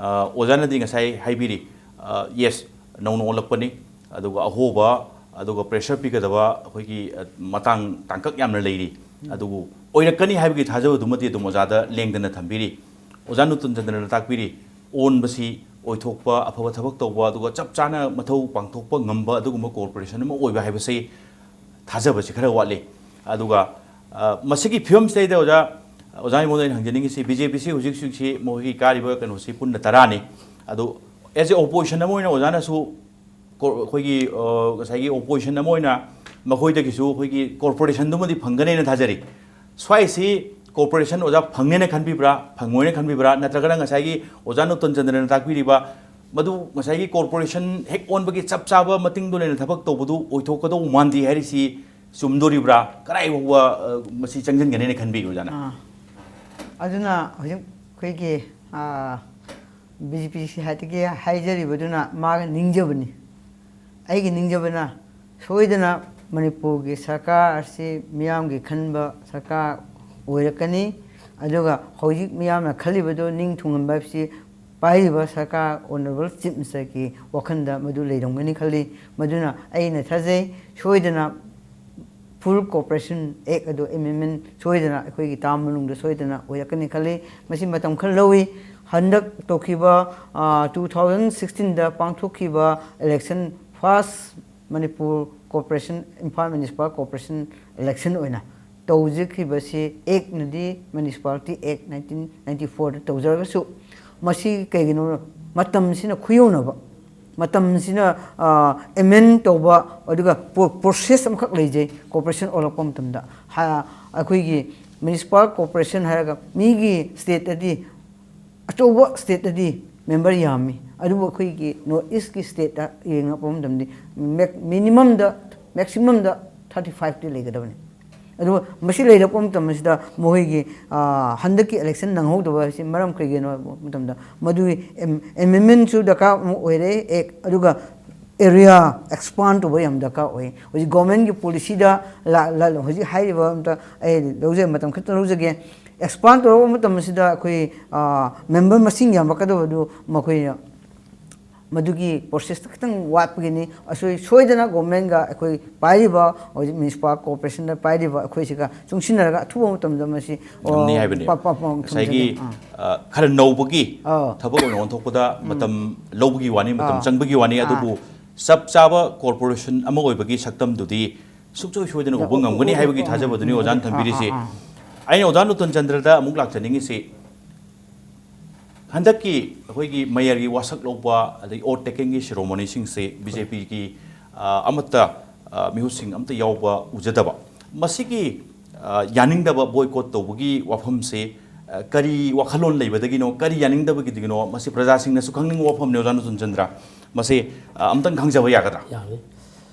ꯑ, ꯑꯣꯖꯥꯅꯗꯤ ꯉꯁꯥꯏ ꯍꯥꯏꯕꯤꯔꯤ, ꯑ, yes, ꯅꯧꯅ ꯑꯣꯜꯂꯛꯄꯅꯤ, ꯑꯗꯨꯒ ꯑꯍꯣꯕ, ꯑꯗꯨꯒ ꯄ꯭ꯔꯦꯁꯔ ꯄꯤꯒꯗꯕ ꯑꯩꯈꯣꯏꯒꯤ, ꯑ, ꯃꯇꯥꯡ ꯇꯥꯡꯀꯛ ꯌꯥꯝꯅ ꯂꯩꯔꯤ꯫ ꯎꯝ꯫ ꯑꯗꯨꯕꯨ ꯑꯣꯏꯔꯛꯀꯅꯤ ꯍꯥꯏꯕꯒꯤ ꯊꯥꯖꯕꯗꯨꯃꯗꯤ ꯑꯗꯨꯝ ꯑꯣꯖꯥꯗ ꯂꯦꯡꯗꯅ ꯊꯝꯕꯤꯔꯤ꯫ ꯑꯣꯖꯥ ꯅꯨꯇꯟ ꯆꯟꯗ꯭ꯔꯅ ꯇꯥꯛꯄꯤꯔꯤ, ꯑꯣꯟꯕꯁꯤ ꯑꯣꯏꯊꯣꯛꯄ ꯑꯐꯕ ꯊꯕꯛ ꯇꯧꯕ, ꯑꯗꯨꯒ ꯆꯞ ꯆꯥꯅ ꯃꯊꯧ ꯄꯥꯡꯊꯣꯛꯄ ꯉꯝꯕ ꯑꯗꯨꯒꯨꯝꯕ ꯀꯣꯔꯄꯣꯔꯦꯁꯟ ꯑꯃ ꯑꯣꯏꯕ ꯍꯥꯏꯕꯁꯤ ꯊꯥꯖꯕꯁꯤ ꯈꯔ ꯋꯥꯠꯂꯤ꯫ ꯑꯗꯨꯒ, ꯑ, ꯃꯁꯤꯒꯤ ꯐꯤꯕꯝꯁꯤꯗꯩꯗ ꯑꯣꯖꯥ, ꯑꯣꯖꯥ ꯑꯩꯉꯣꯟꯗ ꯑꯩꯅ ꯍꯪꯖꯅꯤꯡꯉꯤꯁꯤ, ꯕꯤ ꯖꯦ ꯄꯤꯁꯤ ꯍꯧꯖꯤꯛ ꯍꯧꯖꯤꯛꯁꯤ ꯃꯈꯣꯏꯒꯤ ꯀꯥꯔꯤꯕ ꯀꯩꯅꯣꯁꯤ ꯄꯨꯟꯅ ꯇꯔꯥꯅꯤ꯫ ꯑꯗꯨ as a opposition ꯑꯃ ꯑꯣꯏꯅ ꯑꯣꯖꯥꯅꯁꯨ ꯀꯣ-, ꯑꯩꯈꯣꯏꯒꯤ, ꯑ, ꯉꯁꯥꯏꯒꯤ opposition ꯑꯃ ꯑꯣꯏꯅ ꯃꯈꯣꯏꯗꯒꯤꯁꯨ ꯑꯩꯈꯣꯏꯒꯤ ꯀꯣꯔꯄꯣꯔꯦꯁꯟꯗꯨꯃꯗꯤ ꯐꯪꯒꯅꯦꯅ ꯊꯥꯖꯔꯤ꯫ ꯁ꯭ꯋꯥꯏꯁꯤ ꯀꯣꯔꯄꯣꯔꯦꯁꯟ ꯑꯣꯖꯥ ꯐꯪꯅꯦꯅ ꯈꯟꯕꯤꯕ꯭ꯔꯥ, ꯐꯪꯉꯣꯏꯅ ꯈꯟꯕꯤꯕ꯭ꯔꯥ, ꯅꯠꯇ꯭ꯔꯒꯅ ꯉꯁꯥꯏꯒꯤ ꯑꯣꯖꯥ ꯅꯨꯇꯟ ꯆꯟꯗ꯭ꯔꯅ ꯇꯥꯛꯄꯤꯔꯤꯕ ꯃꯗꯨ ꯉꯁꯥꯏꯒꯤ ꯀꯣꯔꯄꯣꯔꯦꯁꯟ ꯍꯦꯛ ꯑꯣꯟꯕꯒꯤ ꯆꯞ ꯆꯥꯕ ꯃꯇꯤꯡꯗꯣ ꯂꯩꯅ ꯊꯕꯛ ꯇꯧꯕꯗꯨ ꯑꯣꯏꯊꯣꯛꯀꯗꯧꯕ ꯃꯥꯟꯗꯦ ꯍꯥꯏꯔꯤꯁꯤ ꯆꯨꯝꯗꯣꯔꯤꯕ꯭ꯔꯥ? ꯀꯗꯥꯏ ꯐꯥꯎꯕ, ꯑ, ꯃꯁꯤ ꯆꯪꯁꯤꯟꯒꯅꯦꯅ ꯈꯟꯕꯤꯒꯦ ꯑꯣꯖꯥꯅ? ꯑꯥ꯫ ꯑꯗꯨꯅ ꯍꯧꯖꯤꯛ ꯑꯩꯈꯣꯏꯒꯤ, ꯑꯥ, ꯕꯤ ꯖꯦ ꯄꯤ ꯁꯤ ꯍꯥꯏꯗꯒꯤ ꯍꯥꯏꯖꯔꯤꯕꯗꯨꯅ ꯃꯥꯒꯤ ꯅꯤꯡꯖꯕꯅꯤ꯫ ꯑꯩꯒꯤ ꯅꯤꯡꯖꯕꯅ ꯁꯣꯏꯗꯅ ꯃꯅꯤꯄꯨꯔꯒꯤ ꯁꯔꯀꯥꯔ ꯑꯁꯤ ꯃꯤꯌꯥꯝꯒꯤ ꯈꯟꯕ ꯁꯔꯀꯥꯔ ꯑꯣꯏꯔꯛꯀꯅꯤ꯫ ꯑꯗꯨꯒ ꯍꯧꯖꯤꯛ ꯃꯤꯌꯥꯝꯅ ꯈꯜꯂꯤꯕꯗꯨ ꯅꯤꯡ ꯊꯨꯡꯍꯟꯕ ꯍꯥꯏꯕꯁꯤ ꯄꯥꯏꯔꯤꯕ ꯁꯔꯀꯥꯔ, ꯑꯣꯅꯔꯦꯕꯜ ꯆꯤꯐ ꯃꯤꯅꯤꯁꯇꯔꯒꯤ ꯋꯥꯈꯜꯗ ꯃꯗꯨ ꯂꯩꯔꯝꯒꯅꯤ ꯈꯜꯂꯤ꯫ ꯃꯗꯨꯅ ꯑꯩꯅ ꯊꯥꯖꯩ, ꯁꯣꯏꯗꯅ ꯐꯨꯜ ꯀꯣꯑꯣꯄꯔꯦꯁꯟ ꯑꯦꯛ ꯑꯗꯨ ꯑꯦꯃꯦꯟꯃꯦꯟ ꯁꯣꯏꯗꯅ ꯑꯩꯈꯣꯏꯒꯤ ꯇꯥꯝ ꯃꯅꯨꯡꯗ ꯁꯣꯏꯗꯅ ꯑꯣꯏꯔꯛꯀꯅꯤ ꯈꯜꯂꯤ꯫ ꯃꯁꯤ ꯃꯇꯝ ꯈꯔ ꯂꯧꯏ꯫ ꯍꯟꯗꯛ ꯇꯧꯈꯤꯕ, ꯑ, ꯇꯨ ꯊꯥꯎꯖꯟ ꯁꯤꯛꯁꯇꯤꯟꯗ ꯄꯥꯡꯊꯣꯛꯈꯤꯕ election, first Manipur corporation, Imphal municipal corporation election ꯑꯣꯏꯅ ꯇꯧꯖꯈꯤꯕꯁꯤ ꯑꯦꯛꯅꯗꯤ, ꯃ꯭ꯌꯨꯅꯤꯁꯤꯄꯥꯂꯤꯇꯤ ꯑꯦꯛ ꯅꯥꯏꯟꯇꯤꯟ ꯅꯥꯏꯟꯇꯤ ꯐꯣꯔꯗ ꯇꯧꯖꯔꯒꯁꯨ, ꯃꯁꯤ ꯀꯩꯒꯤꯅꯣ, ꯃꯇꯝꯁꯤꯅ ꯈꯨꯌꯧꯅꯕ, ꯃꯇꯝꯁꯤꯅ, ꯑ, ꯑꯦꯃꯦꯟ ꯇꯧꯕ, ꯑꯗꯨꯒ ꯄ꯭ꯔꯣ-, ꯄ꯭ꯔꯣꯁꯦꯁ ꯑꯃꯈꯛ ꯂꯩꯖꯩ꯫ ꯀꯣꯔꯄꯣꯔꯦꯁꯟ ꯑꯣꯜꯂꯛꯄ ꯃꯇꯝꯗ ꯍ-, ꯑꯩꯈꯣꯏꯒꯤ ꯃ꯭ꯌꯨꯅꯤꯁꯤꯄꯥꯜ ꯀꯣꯔꯄꯣꯔꯦꯁꯟ ꯍꯥꯏꯔꯒ ꯃꯤꯒꯤ ꯁ꯭ꯇꯦꯠꯇꯗꯤ, ꯑꯆꯧꯕ ꯁ꯭ꯇꯦꯠꯇꯗꯤ ꯃꯦꯝꯕꯔ ꯌꯥꯝꯃꯤ, ꯑꯗꯨꯕꯨ ꯑꯩꯈꯣꯏꯒꯤ ꯅꯣꯔꯠ ꯏꯁꯀꯤ ꯁ꯭ꯇꯦꯠꯇ ꯌꯦꯡꯉꯛꯄ ꯃꯇꯝꯗꯗꯤ ꯃꯦꯛ-, ꯃꯤꯅꯤꯃꯝꯗ, ꯃꯦꯛꯁꯤꯃꯝꯗ ꯊꯥꯔꯇꯤ ꯐꯥꯏꯚꯇꯤ ꯂꯩꯒꯗꯕꯅꯤ꯫ ꯑꯗꯨꯒ ꯃꯁꯤ ꯂꯩꯔꯛꯄ ꯃꯇꯝ ꯑꯁꯤꯗ ꯃꯈꯣꯏꯒꯤ, ꯑ, ꯍꯟꯗꯛꯀꯤ ꯏꯂꯦꯛꯁꯟ ꯅꯪꯍꯧꯗꯕ ꯑꯁꯤ ꯃꯔꯝ ꯀꯩꯒꯤꯅꯣ ꯍꯥꯏꯕ ꯃꯇꯝꯗ, ꯃꯗꯨꯒꯤ ꯑꯦꯝ-, ꯑꯦꯃꯦꯟꯃꯦꯟꯁꯨ ꯗꯔꯀꯥꯔ ꯑꯃ ꯑꯣꯏꯔꯦ, ꯑꯦꯛ, ꯑꯗꯨꯒ ꯑꯦꯔꯤꯌꯥ ꯑꯦꯛꯁꯄꯥꯟ ꯇꯧꯕ ꯌꯥꯝ ꯗꯔꯀꯥꯔ ꯑꯣꯏ꯫ ꯍꯧꯖꯤꯛ ꯒꯣꯔꯃꯦꯟꯒꯤ ꯄꯣꯂꯤꯁꯤꯗ ꯂꯥ-, ꯂꯥ-, ꯍꯧꯖꯤꯛ ꯍꯥꯏꯔꯤꯕ ꯑꯝꯇ ꯑꯩ ꯂꯧꯖꯩ, ꯃꯇꯝ ꯈꯤꯇꯪ ꯂꯧꯖꯒꯦ꯫ ꯑꯦꯛꯁꯄꯥꯟ ꯇꯧꯔꯛꯄ ꯃꯇꯝ ꯑꯁꯤꯗ ꯑꯩꯈꯣꯏ, ꯑ, ꯃꯦꯝꯕꯔ ꯃꯁꯤꯡ ꯌꯥꯝꯂꯛꯀꯗꯕꯗꯨ ꯃꯈꯣꯏꯅ ꯃꯗꯨꯒꯤ ꯄ꯭ꯔꯣꯁꯦꯁꯇ ꯈꯤꯇꯪ ꯋꯥꯠꯄꯒꯤꯅꯤ꯫ ꯑꯁꯣꯏ-, ꯁꯣꯏꯗꯅ ꯒꯣꯔꯃꯦꯟꯒ ꯑꯩꯈꯣꯏ ꯄꯥꯏꯔꯤꯕ ꯍꯧꯖꯤꯛ ꯃ꯭ꯌꯨꯅꯤꯁꯤꯄꯥꯜ ꯀꯣꯔꯄꯣꯔꯦꯁꯟꯗ ꯄꯥꯏꯔꯤꯕ ꯑꯩꯈꯣꯏꯁꯤꯒ ꯆꯨꯡꯁꯤꯟꯅꯔꯒ ꯑꯊꯨꯕ ꯃꯇꯝꯗ ꯃꯁꯤ, ꯑ, ꯉꯝꯅꯤ ꯍꯥꯏꯕꯅꯤ꯫ ꯄ-, ꯄ-, ꯄ-, ꯉꯁꯥꯏꯒꯤ, ꯊꯝꯖꯒꯦ꯫ ꯑꯥ꯫ ꯑ, ꯈꯔ ꯅꯧꯕꯒꯤ ꯑꯥ꯫ ꯊꯕꯛ ꯑꯣꯏꯅ ꯑꯣꯟꯊꯣꯛꯄꯗ ꯎꯝ꯫ ꯃꯇꯝ ꯂꯧꯕꯒꯤ ꯋꯥꯅꯤ, ꯃꯇꯝ ꯑꯥ꯫ ꯆꯪꯕꯒꯤ ꯋꯥꯅꯤ, ꯑꯥ꯫ ꯑꯗꯨꯕꯨ ꯆꯞ ꯆꯥꯕ ꯀꯣꯔꯄꯣꯔꯦꯁꯟ ꯑꯃ ꯑꯣꯏꯕꯒꯤ ꯁꯛꯇꯝꯗꯨꯗꯤ ꯁꯨꯡꯁꯣꯏ ꯁꯣꯏꯗꯅ ꯎꯕ ꯎ-, ꯉꯝꯒꯅꯤ ꯎ-, ꯍꯥꯏꯕꯒꯤ ꯎ-, ꯎ-, ꯊꯥꯖꯕꯗꯨꯅꯤ ꯎ-, ꯑꯣꯖꯥꯅ ꯎ-, ꯊꯝꯕꯤꯔꯤꯁꯤ꯫ ꯑꯥ, ꯑꯥ, ꯑꯥ꯫ ꯑꯩꯅ ꯑꯣꯖꯥ ꯅꯨꯇꯟ ꯆꯟꯗ꯭ꯔꯗ ꯑꯃꯨꯛ ꯂꯥꯛꯆꯅꯤꯡꯉꯤꯁꯤ, ꯍꯟꯗꯛꯀꯤ ꯑꯩꯈꯣꯏꯒꯤ ꯃꯦꯌꯔꯒꯤ ꯋꯥꯁꯛ ꯂꯧꯕ ꯑꯗꯩ ꯑꯣꯠ ꯇꯦꯀꯤꯡꯒꯤ ꯁꯦꯔꯣꯃꯣꯅꯤꯁꯤꯡꯁꯤ ꯕꯤ ꯖꯦ ꯄꯤꯒꯤ, ꯑ, ꯑꯃꯠꯇ, ꯑ, ꯃꯤꯍꯨꯠꯁꯤꯡ ꯑꯃꯠꯇ ꯌꯥꯎꯕ ꯎꯖꯗꯕ, ꯃꯁꯤꯒꯤ, ꯑ, ꯌꯥꯅꯤꯡꯗꯕ ꯕꯣꯏꯀꯣꯠ ꯇꯧꯕꯒꯤ ꯋꯥꯐꯝꯁꯤ, ꯑ, ꯀꯔꯤ ꯋꯥꯈꯜꯂꯣꯟ ꯂꯩꯕꯗꯒꯤꯅꯣ, ꯀꯔꯤ ꯌꯥꯅꯤꯡꯗꯕꯒꯤꯗꯒꯤꯅꯣ? ꯃꯁꯤ ꯄ꯭ꯔꯖꯥꯁꯤꯡꯅꯁꯨ ꯈꯪꯅꯤꯡꯕ ꯋꯥꯐꯝꯅꯤ, ꯑꯣꯖꯥ ꯅꯨꯇꯟ ꯆꯟꯗ꯭ꯔ꯫ ꯃꯁꯤ, ꯑ, ꯑꯝꯇꯪ ꯈꯪꯖꯕ ꯌꯥꯒꯗ꯭ꯔꯥ? ꯌꯥꯒꯅꯤ꯫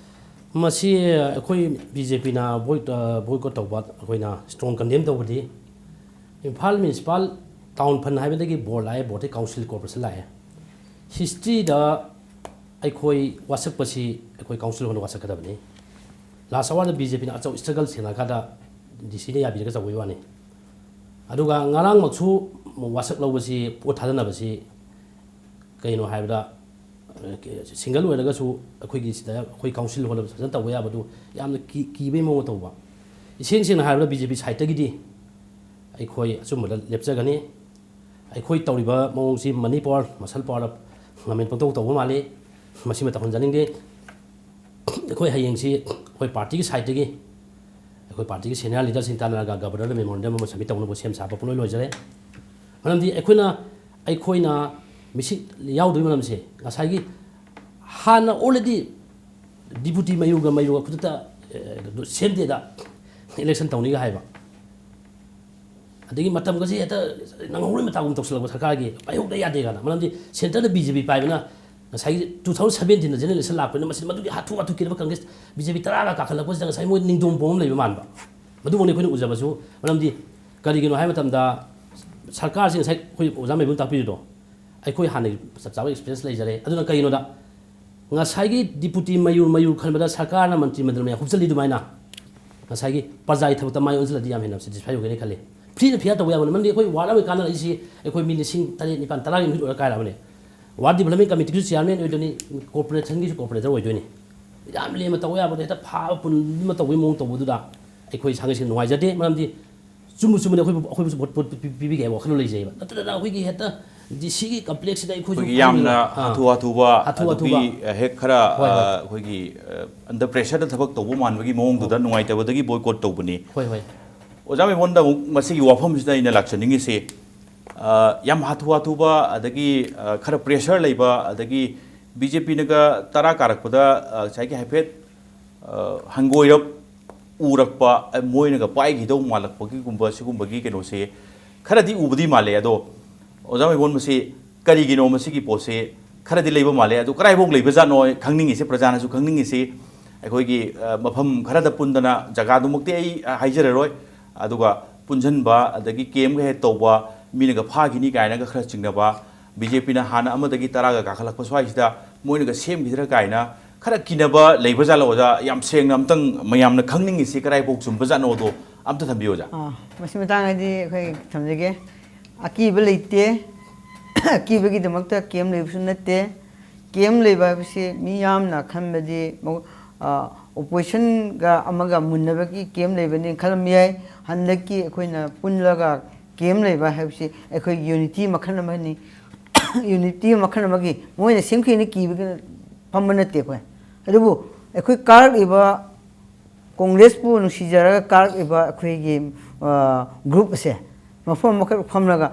ꯃꯁꯤ ꯑꯩꯈꯣꯏ ꯕꯤ ꯖꯦ ꯄꯤꯅ ꯕꯣꯏ-, ꯑ, ꯕꯣꯏꯀꯣꯠ ꯇꯧꯕ ꯑꯩꯈꯣꯏꯅ ꯁ꯭ꯇꯔꯣꯡ ꯀꯟꯗꯦꯝ ꯇꯧꯕꯗꯤ, ꯏꯝꯐꯥꯜ ꯃ꯭ꯌꯨꯅꯤꯁꯤꯄꯥꯜ ꯇꯥꯎꯟ ꯐꯟ ꯍꯥꯏꯕꯗꯒꯤ ꯕꯣꯔꯗ ꯂꯥꯛꯑꯦ, ꯕꯣꯔꯗꯇꯒꯤ ꯀꯥꯎꯟꯁꯤꯜ ꯀꯣꯔꯄꯣꯔꯦꯁꯟ ꯂꯥꯛꯑꯦ꯫ ꯍꯤꯁꯇ꯭ꯔꯤꯗ ꯑꯩꯈꯣꯏ ꯋꯥꯁꯛꯄꯁꯤ ꯑꯩꯈꯣꯏ ꯀꯥꯎꯟꯁꯤꯜ ꯍꯣꯜꯗ ꯋꯥꯁꯛꯀꯗꯕꯅꯤ꯫ ꯂꯥꯁ ꯑꯋꯥꯔꯗ ꯕꯤ ꯖꯦ ꯄꯤꯅ ꯑꯆꯧ ꯁ꯭ꯇ꯭ꯔꯒꯜ ꯊꯦꯡꯅꯔꯀꯥꯟꯗ ꯗꯤ ꯁꯤꯅ ꯌꯥꯕꯤꯔꯒ ꯇꯧꯕꯒꯤ ꯋꯥꯅꯤ꯫ ꯑꯗꯨꯒ ꯉꯔꯥꯡꯃꯛꯁꯨ ꯋꯥꯁꯛ ꯂꯧꯕꯁꯤ, ꯄꯣꯠ ꯊꯥꯗꯅꯕꯁꯤ, ꯀꯩꯅꯣ ꯍꯥꯏꯕꯗ, ꯁꯤꯡꯒꯜ ꯑꯣꯏꯔꯒꯁꯨ ꯑꯩꯈꯣꯏꯒꯤ ꯁꯤꯗ ꯑꯩꯈꯣꯏ ꯀꯥꯎꯟꯁꯤꯜ ꯍꯣꯠꯅꯕ ꯐꯖꯅ ꯇꯧꯕ ꯌꯥꯕꯗꯨ ꯌꯥꯝꯅ ꯀꯤ-, ꯀꯤꯕꯒꯤ ꯃꯑꯣꯡ ꯇꯧꯕ꯫ ꯏꯁꯦꯡ ꯁꯦꯡꯅ ꯍꯥꯏꯔꯕꯗ, ꯕꯤ ꯖꯦ ꯄꯤ ꯁꯥꯏꯠꯇꯒꯤꯗꯤ ꯑꯩꯈꯣꯏ ꯑꯆꯨꯝꯕꯗ ꯂꯦꯞꯆꯒꯅꯤ꯫ ꯑꯩꯈꯣꯏ ꯇꯧꯔꯤꯕ ꯃꯑꯣꯡꯁꯤ ꯃꯅꯤ ꯄꯋꯥꯔ, ꯃꯁꯜ ꯄꯋꯥꯔꯗ ꯉꯝꯃꯦꯟ ꯄꯪꯇꯧ ꯇꯧꯕ ꯃꯥꯜꯂꯤ꯫ ꯃꯁꯤꯃ ꯇꯧꯍꯟꯖꯅꯤꯡꯗꯦ꯫ ꯑꯩꯈꯣꯏ ꯍꯌꯦꯡꯁꯤ ꯑꯩꯈꯣꯏ ꯄꯥꯔꯇꯤꯒꯤ ꯁꯥꯏꯠꯇꯒꯤ, ꯑꯩꯈꯣꯏ ꯄꯥꯔꯇꯤꯒꯤ ꯁꯦꯅꯤꯌꯔ ꯂꯤꯗꯔꯁꯤꯡ ꯇꯥꯟꯅꯔꯒ ꯒꯕꯔꯅꯔꯗ ꯃꯦꯃꯣꯔꯦꯟꯗꯝ ꯑꯃ ꯁꯕꯃꯤꯠ ꯇꯧꯅꯕ ꯁꯦꯝ ꯁꯥꯕ ꯄꯨꯡꯂꯣꯏ ꯂꯣꯏꯖꯔꯦ꯫ ꯃꯔꯝꯗꯤ ꯑꯩꯈꯣꯏꯅ, ꯑꯩꯈꯣꯏꯅ ꯃꯤꯁꯤꯡ ꯌꯥꯎꯗꯣꯏ ꯃꯔꯝꯁꯦ, ꯉꯁꯥꯏꯒꯤ ꯍꯥꯟꯅ already ꯗꯤꯄꯨꯇꯤ ꯃꯌꯨꯒ ꯃꯌꯨꯒ ꯈꯨꯗꯛꯇ, ꯑꯦ, ꯁꯦꯝꯗꯦꯗ ꯏꯂꯦꯛꯁꯟ ꯇꯧꯅꯤꯒ ꯍꯥꯏꯕ꯫ ꯑꯗꯒꯤ ꯃꯇꯝꯒꯁꯦ ꯍꯦꯛꯇ ꯅꯪꯍꯧꯔꯣꯏ ꯃꯇꯥꯒꯨꯝ ꯇꯧꯁꯤꯜꯂꯛꯄ ꯁꯔꯀꯥꯔꯒꯤ ꯄꯥꯏꯍꯧꯗ ꯌꯥꯗꯦ ꯀꯥꯏꯅ꯫ ꯃꯔꯝꯗꯤ ꯁꯦꯟꯇꯔꯗ ꯕꯤ ꯖꯦ ꯄꯤ ꯄꯥꯏꯕꯅ ꯉꯁꯥꯏꯒꯤ two thousand seventeen general election ꯂꯥꯛꯄꯅꯤꯅ ꯃꯁꯤ ꯃꯗꯨꯒꯤ ꯍꯥꯊꯨ ꯍꯥꯊꯨ ꯀꯤꯔꯕ ꯀꯪꯒ꯭ꯔꯦꯁ, ꯕꯤ ꯖꯦ ꯄꯤ ꯇꯔꯥꯒ ꯀꯥꯈꯠꯂꯛꯄꯁꯤꯗ ꯉꯁꯥꯏ ꯃꯣꯏ ꯅꯤꯡꯗꯣꯡ ꯄꯣꯝ ꯑꯃ ꯂꯩꯕ ꯃꯥꯟꯕ꯫ ꯃꯗꯨꯃꯛꯅꯤ ꯑꯩꯈꯣꯏꯅ ꯎꯖꯕꯁꯨ꯫ ꯃꯔꯝꯗꯤ ꯀꯔꯤꯒꯤꯅꯣ ꯍꯥꯏꯕ ꯃꯇꯝꯗ ꯁꯔꯀꯥꯔꯁꯤ ꯉꯁꯥꯏ ꯑꯩꯈꯣꯏ ꯑꯣꯖꯥ ꯃꯥꯏꯕꯝ ꯇꯥꯛꯄꯤꯔꯤꯗꯣ ꯑꯩꯈꯣꯏ ꯍꯥꯟꯅꯒꯤ ꯆꯞ ꯆꯥꯕ ꯑꯦꯛꯁꯄꯤꯔꯤꯌꯦꯟꯁ ꯂꯩꯖꯔꯦ꯫ ꯑꯗꯨꯅ ꯀꯩꯒꯤꯅꯣꯗ ꯉꯁꯥꯏꯒꯤ ꯗꯤꯄꯨꯇꯤ ꯃꯌꯨꯔ ꯃꯌꯨꯔ ꯈꯟꯕꯗ ꯁꯔꯀꯥꯔꯅ ꯃꯟꯇ꯭ꯔꯤ ꯃꯟꯗꯜ ꯃꯌꯥꯝ ꯍꯨꯞꯆꯜꯂꯤ ꯑꯗꯨꯃꯥꯏꯅ ꯉꯁꯥꯏꯒꯤ ꯄ꯭ꯔꯖꯥꯒꯤ ꯊꯕꯛꯇ ꯃꯥꯏ ꯑꯣꯟꯁꯤꯜꯂꯗꯤ ꯌꯥꯝ ꯍꯦꯟꯅ ꯁꯦꯇꯤꯁꯐꯥꯏ ꯑꯣꯏꯒꯅꯤ ꯈꯜꯂꯤ꯫ ꯐ꯭ꯔꯤꯗ ꯐꯤꯌꯥꯔ ꯇꯧꯕ ꯌꯥꯕꯅꯤ꯫ ꯃꯔꯝꯗꯤ ꯑꯩꯈꯣꯏ ꯋꯥꯔꯗ ꯑꯃꯒꯤ ꯀꯥꯟꯅꯔꯛꯏꯁꯤ ꯑꯩꯈꯣꯏ ꯃꯤ ꯂꯤꯁꯤꯡ ꯇꯔꯦꯠ, ꯅꯤꯄꯥꯟ, ꯇꯔꯥꯒꯤ ꯃꯤꯍꯨꯠ ꯑꯣꯏꯔ ꯀꯥꯏꯔꯛꯑꯕꯅꯦ꯫ ꯋꯥꯔꯗ ꯗꯤꯕꯂꯞꯃꯦꯟ ꯀꯃꯤꯇꯤꯒꯤꯁꯨ ꯆꯤꯌꯥꯔꯃꯦꯟ ꯑꯣꯏꯗꯣꯏꯅꯤ, ꯀꯣꯔꯄꯣꯔꯦꯁꯟꯒꯤꯁꯨ ꯀꯣꯔꯄꯣꯔꯦꯇꯔ ꯑꯣꯏꯗꯣꯏꯅꯤ꯫ ꯌꯥꯝ ꯂꯦꯝꯅ ꯇꯧꯕ ꯌꯥꯕꯗꯣ ꯍꯦꯛꯇ ꯐꯥꯕ ꯄꯨꯟꯕ ꯇꯧꯕꯒꯤ ꯃꯑꯣꯡ ꯇꯧꯕꯗꯨꯗ ꯑꯩꯈꯣꯏ ꯁꯥꯒꯩꯁꯤꯡ ꯅꯨꯡꯉꯥꯏꯖꯗꯦ꯫ ꯃꯔꯝꯗꯤ ꯆꯨꯝꯕ ꯆꯨꯝꯕꯗꯤ ꯑꯩꯈꯣꯏꯕꯨ, ꯑꯩꯈꯣꯏꯕꯨꯁꯨ ꯚꯣꯠ, ꯚꯣꯠ ꯄꯤ-, ꯄꯤꯕꯤꯒꯦ ꯍꯥꯏꯕ ꯋꯥꯈꯜꯂꯣꯟ ꯂꯩꯖꯩꯑꯕ꯫ ꯅꯠꯇꯗꯅ ꯑꯩꯈꯣꯏꯒꯤ ꯍꯦꯛꯇ ꯗꯤ ꯁꯤꯒꯤ ꯀꯝꯄ꯭ꯂꯦꯛꯁꯁꯤꯗ ꯑꯩꯈꯣꯏꯁꯨ ꯑꯩꯈꯣꯏꯒꯤ ꯌꯥꯝꯅ ꯐꯥꯎꯔꯤꯕ, ꯑꯥ, ꯍꯥꯊꯨ ꯍꯥꯊꯨꯕ, ꯍꯥꯊꯨ ꯑꯗꯨꯒꯤ, ꯍꯥꯊꯨꯕ꯫ ꯑ, ꯍꯦꯛ ꯈꯔ, ꯍꯣꯏ, ꯍꯣꯏ꯫ ꯑ, ꯑꯩꯈꯣꯏꯒꯤ, ꯑ, under pressureꯗ ꯊꯕꯛ ꯇꯧꯕ ꯃꯥꯟꯕꯒꯤ ꯃꯑꯣꯡꯗꯨꯗ ꯍꯣꯏ꯫ ꯅꯨꯡꯉꯥꯏꯇꯕꯗꯒꯤ boycott ꯇꯧꯕꯅꯤ꯫ ꯍꯣꯏ, ꯍꯣꯏ꯫ ꯑꯣꯖꯥ ꯃꯦꯃꯣꯟꯗ ꯑꯃꯨꯛ ꯃꯁꯤꯒꯤ ꯋꯥꯐꯝꯁꯤꯗ ꯑꯩꯅ ꯂꯥꯛꯆꯅꯤꯡꯉꯤꯁꯤ, ꯑ, ꯌꯥꯝ ꯍꯥꯊꯨ ꯍꯥꯊꯨꯕ, ꯑꯗꯒꯤ, ꯑ, ꯈꯔ pressure ꯂꯩꯕ, ꯑꯗꯒꯤ ꯕꯤ ꯖꯦ ꯄꯤꯅꯒ ꯇꯔꯥ ꯀꯥꯔꯛꯄꯗ, ꯑ, ꯉꯁꯥꯏꯒꯤ ꯍꯥꯏꯐꯦꯠ, ꯑ, ꯍꯪꯒꯣꯏꯔꯞ ꯎꯔꯛꯄ, ꯑ, ꯃꯣꯏꯅꯒ ꯄꯥꯏꯈꯤꯗꯧ ꯃꯥꯜꯂꯛꯄꯒꯤꯒꯨꯝꯕ ꯁꯤꯒꯨꯝꯕꯒꯤ ꯀꯩꯅꯣꯁꯦ ꯈꯔꯗꯤ ꯎꯕꯗꯤ ꯃꯥꯜꯂꯦ꯫ ꯑꯗꯣ ꯑꯣꯖꯥ ꯃꯥꯏꯕꯣꯟ, ꯃꯁꯤ ꯀꯔꯤꯒꯤꯅꯣ ꯃꯁꯤꯒꯤ ꯄꯣꯠꯁꯦ? ꯈꯔꯗꯤ ꯂꯩꯕ ꯃꯥꯜꯂꯦ꯫ ꯑꯗꯨ ꯀꯗꯥꯏꯐꯥꯎ ꯂꯩꯕꯖꯥꯠꯅꯣ ꯈꯪꯅꯤꯡꯉꯤꯁꯦ, ꯄ꯭ꯔꯖꯥꯅꯁꯨ ꯈꯪꯅꯤꯡꯉꯤꯁꯦ꯫ ꯑꯩꯈꯣꯏꯒꯤ, ꯑ, ꯃꯐꯝ ꯈꯔꯗ ꯄꯨꯟꯗꯅ, ꯖꯒꯥꯗꯨꯃꯛꯇꯤ ꯑꯩ, ꯑ, ꯍꯥꯏꯖꯔꯔꯣꯏ꯫ ꯑꯗꯨꯒ ꯄꯨꯟꯁꯤꯟꯕ, ꯑꯗꯒꯤ ꯀꯦꯝꯒ ꯍꯦꯛ ꯇꯧꯕ, ꯃꯤꯅꯒ ꯐꯥꯈꯤꯅꯤ ꯀꯥꯏꯅꯒ ꯈꯔ ꯆꯤꯡꯅꯕ, ꯕꯤ ꯖꯦ ꯄꯤꯅ ꯍꯥꯟꯅ ꯑꯃꯗꯒꯤ ꯇꯔꯥꯒ ꯀꯥꯈꯠꯂꯛꯄ ꯁ꯭ꯋꯥꯏꯁꯤꯗ ꯃꯣꯏꯅꯒ ꯁꯦꯝꯈꯤꯗ꯭ꯔꯥ ꯀꯥꯏꯅ ꯈꯔ ꯀꯤꯅꯕ ꯂꯩꯕ ꯖꯥꯠꯂꯣ ꯑꯣꯖꯥ? ꯌꯥꯝ ꯁꯦꯡꯅ ꯑꯝꯇꯪ ꯃꯌꯥꯝꯅ ꯈꯪꯅꯤꯡꯉꯤꯁꯤ ꯀꯗꯥꯏꯐꯥꯎ ꯆꯨꯝꯕ ꯖꯥꯠꯅꯣꯗꯣ ꯑꯝꯇ ꯊꯝꯕꯤꯌꯨ ꯑꯣꯖꯥ꯫ ꯑꯥ, ꯃꯁꯤ ꯃꯇꯥꯡꯗꯗꯤ ꯑꯩꯈꯣꯏ ꯊꯝꯖꯒꯦ꯫ ꯑꯀꯤꯕ ꯂꯩꯇꯦ꯫ ꯑꯀꯤꯕꯒꯤꯗꯃꯛꯇ ꯀꯦꯝ ꯂꯩꯕꯁꯨ ꯅꯠꯇꯦ꯫ ꯀꯦꯝ ꯂꯩꯕ ꯍꯥꯏꯕꯁꯤ ꯃꯤ ꯌꯥꯝꯅ ꯈꯟꯕꯗꯤ ꯃꯧ-, ꯑ, ꯑꯣꯄꯣꯖꯤꯁꯟꯒ ꯑꯃꯒ ꯃꯨꯟꯅꯕꯒꯤ ꯀꯦꯝ ꯂꯩꯕꯅꯤ ꯈꯜꯂꯝꯕ ꯌꯥꯏ꯫ ꯍꯟꯗꯛꯀꯤ ꯑꯩꯈꯣꯏꯅ ꯄꯨꯜꯂꯒ ꯀꯦꯝ ꯂꯩꯕ ꯍꯥꯏꯕꯁꯤ ꯑꯩꯈꯣꯏ ꯌꯨꯅꯤꯇꯤ ꯃꯈꯜ ꯑꯃꯅꯤ꯫ ꯌꯨꯅꯤꯇꯤ ꯃꯈꯜ ꯑꯃꯒꯤ ꯃꯣꯏꯅ ꯁꯦꯝꯈꯤꯅ ꯀꯤꯕꯒꯤ ꯐꯝꯕ ꯅꯠꯇꯦ ꯑꯩꯈꯣꯏ꯫ ꯑꯗꯨꯕꯨ ꯑꯩꯈꯣꯏ ꯀꯥꯔꯛꯂꯤꯕ ꯀꯣꯡꯒ꯭ꯔꯦꯁꯄꯨ ꯅꯨꯡꯁꯤꯖꯔꯒ ꯀꯥꯔꯛꯂꯤꯕ ꯑꯩꯈꯣꯏꯒꯤ, ꯑ, ꯒ꯭ꯔꯨꯞ ꯑꯁꯦ ꯃꯐꯝ ꯑꯃꯈꯛ ꯐꯝꯂꯒ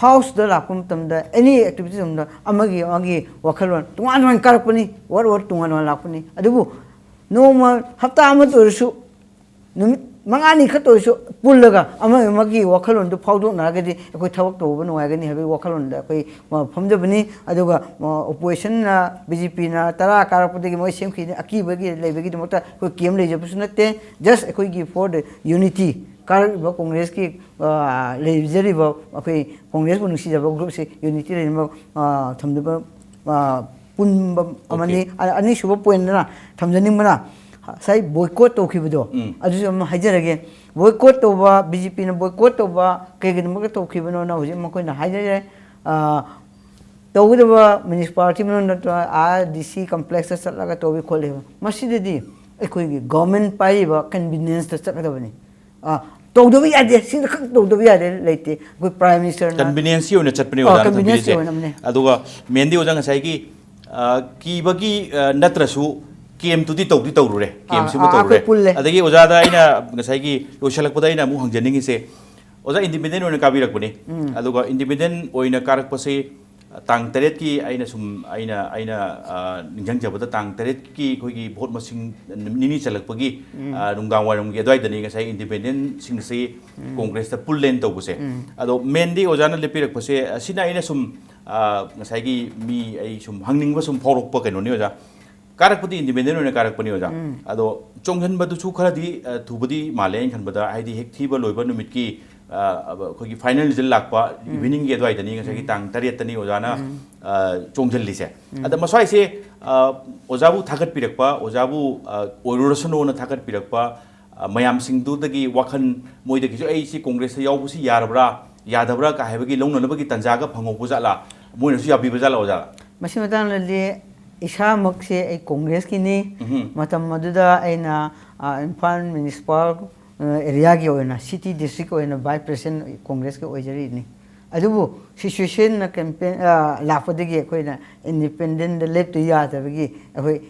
ꯍꯥꯎꯁꯇ ꯂꯥꯛꯄ ꯃꯇꯝꯗ, ꯑꯦꯅꯤ ꯑꯦꯛꯇꯤꯚꯤꯇꯤꯁ ꯑꯃꯗ ꯑꯃꯒꯤ ꯑꯃꯒꯤ ꯋꯥꯈꯜꯂꯣꯟ ꯇꯣꯉꯥꯟ ꯇꯣꯉꯥꯟ ꯀꯥꯔꯛꯄꯅꯤ, ꯋꯥꯔꯗ ꯋꯥꯔꯗ ꯇꯣꯉꯥꯟ ꯇꯣꯉꯥꯟ ꯂꯥꯛꯄꯅꯤ꯫ ꯑꯗꯨꯕꯨ ꯅꯣꯡꯃ ꯍꯞꯇꯥ ꯑꯃꯇ ꯑꯣꯏꯔꯁꯨ, ꯅꯨꯃꯤꯠ ꯃꯉꯥꯅꯤ ꯈꯛꯇ ꯑꯣꯏꯔꯁꯨ ꯄꯨꯜꯂꯒ ꯑꯃ ꯑꯃꯒꯤ ꯋꯥꯈꯜꯂꯣꯟꯗꯨ ꯐꯥꯎꯗꯣꯛꯅꯔꯒꯗꯤ ꯑꯩꯈꯣꯏ ꯊꯕꯛ ꯇꯧꯕ ꯅꯨꯡꯉꯥꯏꯒꯅꯤ ꯍꯥꯏꯕꯒꯤ ꯋꯥꯈꯜꯂꯣꯟꯗ ꯑꯩꯈꯣꯏ, ꯑ, ꯐꯝꯖꯕꯅꯤ꯫ ꯑꯗꯨꯒ, ꯑ, ꯑꯣꯄꯣꯖꯤꯁꯟꯅ, ꯕꯤ ꯖꯦ ꯄꯤꯅ ꯇꯔꯥ ꯀꯥꯔꯛꯄꯗꯒꯤ ꯃꯣꯏ ꯁꯦꯝꯈꯤꯅꯤ ꯑꯀꯤꯕꯒꯤ ꯂꯩꯕꯒꯤꯗꯃꯛꯇ ꯑꯩꯈꯣꯏ ꯀꯦꯝ ꯂꯩꯖꯕꯁꯨ ꯅꯠꯇꯦ꯫ Just ꯑꯩꯈꯣꯏꯒꯤ for the unity, ꯀꯥꯔꯛꯂꯤꯕ ꯀꯣꯡꯒ꯭ꯔꯦꯁꯀꯤ, ꯑ, ꯂꯩꯖꯔꯤꯕ ꯑꯩꯈꯣꯏ ꯀꯣꯡꯒ꯭ꯔꯦꯁꯄꯨ ꯅꯨꯡꯁꯤꯖꯕ ꯒ꯭ꯔꯨꯞꯁꯤ ꯌꯨꯅꯤꯇꯤ ꯂꯩꯅꯕ, ꯑ, ꯊꯝꯖꯕ, ꯑ, ꯄꯨꯟꯕ ꯑꯃꯅꯤ꯫ ꯑꯣꯀꯦ꯫ ꯑ-, ꯑꯅꯤꯁꯨꯕ ꯄꯣꯏꯟꯗꯅ ꯊꯝꯖꯅꯤꯡꯕꯅ ꯉꯁꯥꯏ ꯕꯣꯏꯀꯣꯠ ꯇꯧꯈꯤꯕꯗꯣ, ꯎꯝ꯫ ꯑꯗꯨꯁꯨ ꯑꯃ ꯍꯥꯏꯖꯔꯒꯦ꯫ ꯕꯣꯏꯀꯣꯠ ꯇꯧꯕ, ꯕꯤ ꯖꯦ ꯄꯤꯅ ꯕꯣꯏꯀꯣꯠ ꯇꯧꯕ ꯀꯩꯒꯤꯗꯃꯛꯇ ꯇꯧꯈꯤꯕꯅꯣꯅ ꯍꯧꯖꯤꯛ ꯃꯈꯣꯏꯅ ꯍꯥꯏꯖꯔꯦ꯫ ꯑ, ꯇꯧꯒꯗꯕ ꯃ꯭ꯌꯨꯅꯤꯁꯤꯄꯥꯂꯤꯇꯤ ꯃꯅꯨꯡꯗ ꯅꯠꯇ꯭ꯔꯒ ꯑꯥ ꯗꯤ ꯁꯤ ꯀꯝꯄ꯭ꯂꯦꯛꯁꯇ ꯆꯠꯂꯒ ꯇꯧꯏ ꯈꯣꯠꯂꯤ꯫ ꯃꯁꯤꯗꯗꯤ ꯑꯩꯈꯣꯏꯒꯤ ꯒꯣꯔꯃꯦꯟ ꯄꯥꯏꯔꯤꯕ ꯀꯟꯚꯤꯅꯤꯌꯦꯟꯁꯇ ꯆꯠꯀꯗꯕꯅꯤ꯫ ꯑ, ꯇꯧꯗꯕ ꯌꯥꯗꯦ, ꯁꯤꯗ ꯈꯛ ꯇꯧꯗꯕ ꯌꯥꯗꯦ ꯂꯩꯇꯦ꯫ ꯑꯩꯈꯣꯏ ꯄ꯭ꯔꯥꯏꯝ ꯃꯤꯅꯤꯁꯇꯔꯅ ꯀꯟꯚꯤꯅꯤꯌꯦꯟꯁꯀꯤ ꯑꯣꯏꯅ ꯆꯠꯄꯅꯦ ꯑ, ꯑꯣꯖꯥꯅ ꯀꯟꯚꯤꯅꯤꯌꯦꯟꯁꯀꯤ ꯊꯝꯕꯤꯔꯤꯁꯦ꯫ ꯑꯣꯏꯅ ꯑꯃꯅꯦ꯫ ꯑꯗꯨꯒ ꯃꯦꯟꯗꯤ ꯑꯣꯖꯥ ꯉꯁꯥꯏꯒꯤ, ꯑ, ꯀꯤꯕꯒꯤ, ꯑ, ꯅꯠꯇ꯭ꯔꯁꯨ ꯀꯦꯝꯇꯨꯗꯤ ꯇꯧꯗꯤ ꯇꯧꯔꯨꯔꯦ, ꯑꯥ, ꯀꯦꯝꯁꯤꯃ ꯑꯥ, ꯇꯧꯔꯨꯔꯦ꯫ ꯑꯩꯈꯣꯏ ꯄꯨꯜꯂꯦ꯫ ꯑꯗꯒꯤ ꯑꯣꯖꯥꯗ ꯑꯩꯅ ꯉꯁꯥꯏꯒꯤ ꯂꯣꯏꯁꯤꯜꯂꯛꯄꯗ ꯑꯩꯅ ꯑꯃꯨꯛ ꯍꯪꯖꯅꯤꯡꯉꯤꯁꯦ, ꯑꯣꯖꯥ ꯏꯟꯗꯤꯄꯦꯟꯗꯦꯟ ꯑꯣꯏꯅ ꯀꯥꯕꯤꯔꯛꯄꯅꯤ꯫ ꯎꯝ꯫ ꯑꯗꯨꯒ ꯏꯟꯗꯤꯄꯦꯟꯗꯦꯟ ꯑꯣꯏꯅ ꯀꯥꯔꯛꯄꯁꯦ, ꯇꯥꯡ ꯇꯔꯦꯠꯀꯤ ꯑꯩꯅ ꯁꯨꯝ, ꯑꯩꯅ, ꯑꯩꯅ, ꯑ, ꯅꯤꯡꯁꯤꯡꯖꯕꯗ ꯇꯥꯡ ꯇꯔꯦꯠꯀꯤ ꯑꯩꯈꯣꯏꯒꯤ ꯚꯣꯠ ꯃꯁꯤꯡ ꯅꯨꯃꯤꯠ ꯅꯤꯅꯤ ꯆꯜꯂꯛꯄꯒꯤ, ꯎꯝ꯫ ꯑ, ꯅꯨꯡꯗꯥꯡ ꯋꯥꯏꯔꯝꯒꯤ ꯑꯗꯨꯋꯥꯏꯗꯅꯤ ꯉꯁꯥꯏ ꯏꯟꯗꯤꯄꯦꯟꯗꯦꯟꯁꯤꯡꯁꯤ ꯎꯝ꯫ ꯀꯣꯡꯒ꯭ꯔꯦꯁꯇ ꯄꯨꯜꯂꯦꯅ ꯇꯧꯕꯁꯦ꯫ ꯎꯝ꯫ ꯑꯗꯣ ꯃꯦꯟꯗꯤ ꯑꯣꯖꯥꯅ ꯂꯦꯞꯄꯤꯔꯛꯄꯁꯦ, ꯑꯁꯤꯅ ꯑꯩꯅ ꯁꯨꯝ, ꯑ, ꯉꯁꯥꯏꯒꯤ ꯃꯤ ꯑꯩ ꯁꯨꯝ ꯍꯪꯅꯤꯡꯕ ꯁꯨꯝ ꯐꯥꯎꯔꯛꯄ ꯀꯩꯅꯣꯅꯤ ꯑꯣꯖꯥ꯫ ꯀꯥꯔꯛꯄꯗꯤ ꯏꯟꯗꯤꯄꯦꯟꯗꯦꯟ ꯑꯣꯏꯅ ꯀꯥꯔꯛꯄꯅꯤ ꯑꯣꯖꯥ꯫ ꯎꯝ꯫ ꯑꯗꯣ ꯆꯣꯡꯁꯤꯟꯕꯗꯨꯁꯨ ꯈꯔꯗꯤ, ꯑ, ꯊꯨꯕꯗꯤ ꯃꯥꯜꯂꯦ ꯑꯩꯅ ꯈꯟꯕꯗ, ꯍꯥꯏꯗꯤ ꯍꯦꯛ ꯊꯤꯕ ꯂꯣꯏꯕ ꯅꯨꯃꯤꯠꯀꯤ, ꯑ, ꯑꯩꯈꯣꯏꯒꯤ ꯐꯥꯏꯅꯦꯜ ꯔꯤꯖꯜ ꯂꯥꯛꯄ ꯎꯝ꯫ ꯏꯚꯤꯅꯤꯡꯒꯤ ꯑꯗꯨꯋꯥꯏꯗꯅꯤ ꯉꯁꯥꯏꯒꯤ ꯎꯝ꯫ ꯇꯥꯡ ꯇꯔꯦꯠꯇꯅꯤ ꯑꯣꯖꯥꯅ, ꯎꯝ꯫ ꯑ, ꯆꯣꯡꯁꯤꯜꯂꯤꯁꯦ꯫ ꯎꯝ꯫ ꯑꯗ ꯃꯁ꯭ꯋꯥꯏꯁꯦ, ꯑ, ꯑꯣꯖꯥꯕꯨ ꯊꯥꯒꯠꯄꯤꯔꯛꯄ, ꯑꯣꯖꯥꯕꯨ, ꯑ, ꯑꯣꯏꯔꯨꯔꯁꯅꯨꯅ ꯊꯥꯒꯠꯄꯤꯔꯛꯄ, ꯑ, ꯃꯌꯥꯝꯁꯤꯡꯗꯨꯗꯒꯤ ꯋꯥꯈꯜ ꯃꯣꯏꯗꯒꯤꯁꯨ ꯑꯩ ꯁꯤ ꯀꯣꯡꯒ꯭ꯔꯦꯁꯇ ꯌꯥꯎꯕꯁꯤ ꯌꯥꯔꯕ꯭ꯔꯥ? ꯌꯥꯗꯕ꯭ꯔꯥ ꯀꯥ ꯍꯥꯏꯕꯒꯤ ꯂꯧꯅꯅꯕꯒꯤ ꯇꯥꯟꯖꯥꯒ ꯐꯪꯍꯧꯕ ꯖꯥꯠꯂꯥ? ꯃꯣꯏꯅꯁꯨ ꯌꯥꯕꯤꯕ ꯖꯥꯠꯂꯥ, ꯑꯣꯖꯥ? ꯃꯁꯤ ꯃꯇꯥꯡꯗꯗꯤ ꯏꯁꯥꯃꯛꯁꯦ ꯑꯩ ꯀꯣꯡꯒ꯭ꯔꯦꯁꯀꯤꯅꯤ꯫ ꯎꯝ꯫ ꯃꯇꯝ ꯑꯗꯨꯗ ꯑꯩꯅ ꯑ, ꯏꯝꯐꯥꯜ ꯃ꯭ꯌꯨꯅꯤꯁꯤꯄꯥꯜ ꯑ, ꯑꯦꯔꯤꯌꯥꯒꯤ ꯑꯣꯏꯅ, ꯁꯤꯇꯤ ꯗꯤꯁꯇ꯭ꯔꯤꯛꯀꯤ ꯑꯣꯏꯅ ꯚꯥꯏꯁ ꯄ꯭ꯔꯦꯁꯤꯗꯦꯟꯠ ꯀꯣꯡꯒ꯭ꯔꯦꯁꯀꯤ ꯑꯣꯏꯖꯔꯤꯅꯤ꯫ ꯑꯗꯨꯕꯨ ꯁꯤꯆꯨꯋꯦꯁꯟꯅ ꯀꯦꯝꯄꯦꯟ ꯑ, ꯂꯥꯛꯄꯗꯒꯤ ꯑꯩꯈꯣꯏꯅ ꯏꯟꯗꯤꯄꯦꯟꯗꯦꯟꯗ ꯂꯦꯞꯇ ꯌꯥꯗꯕꯒꯤ ꯑꯩꯈꯣꯏ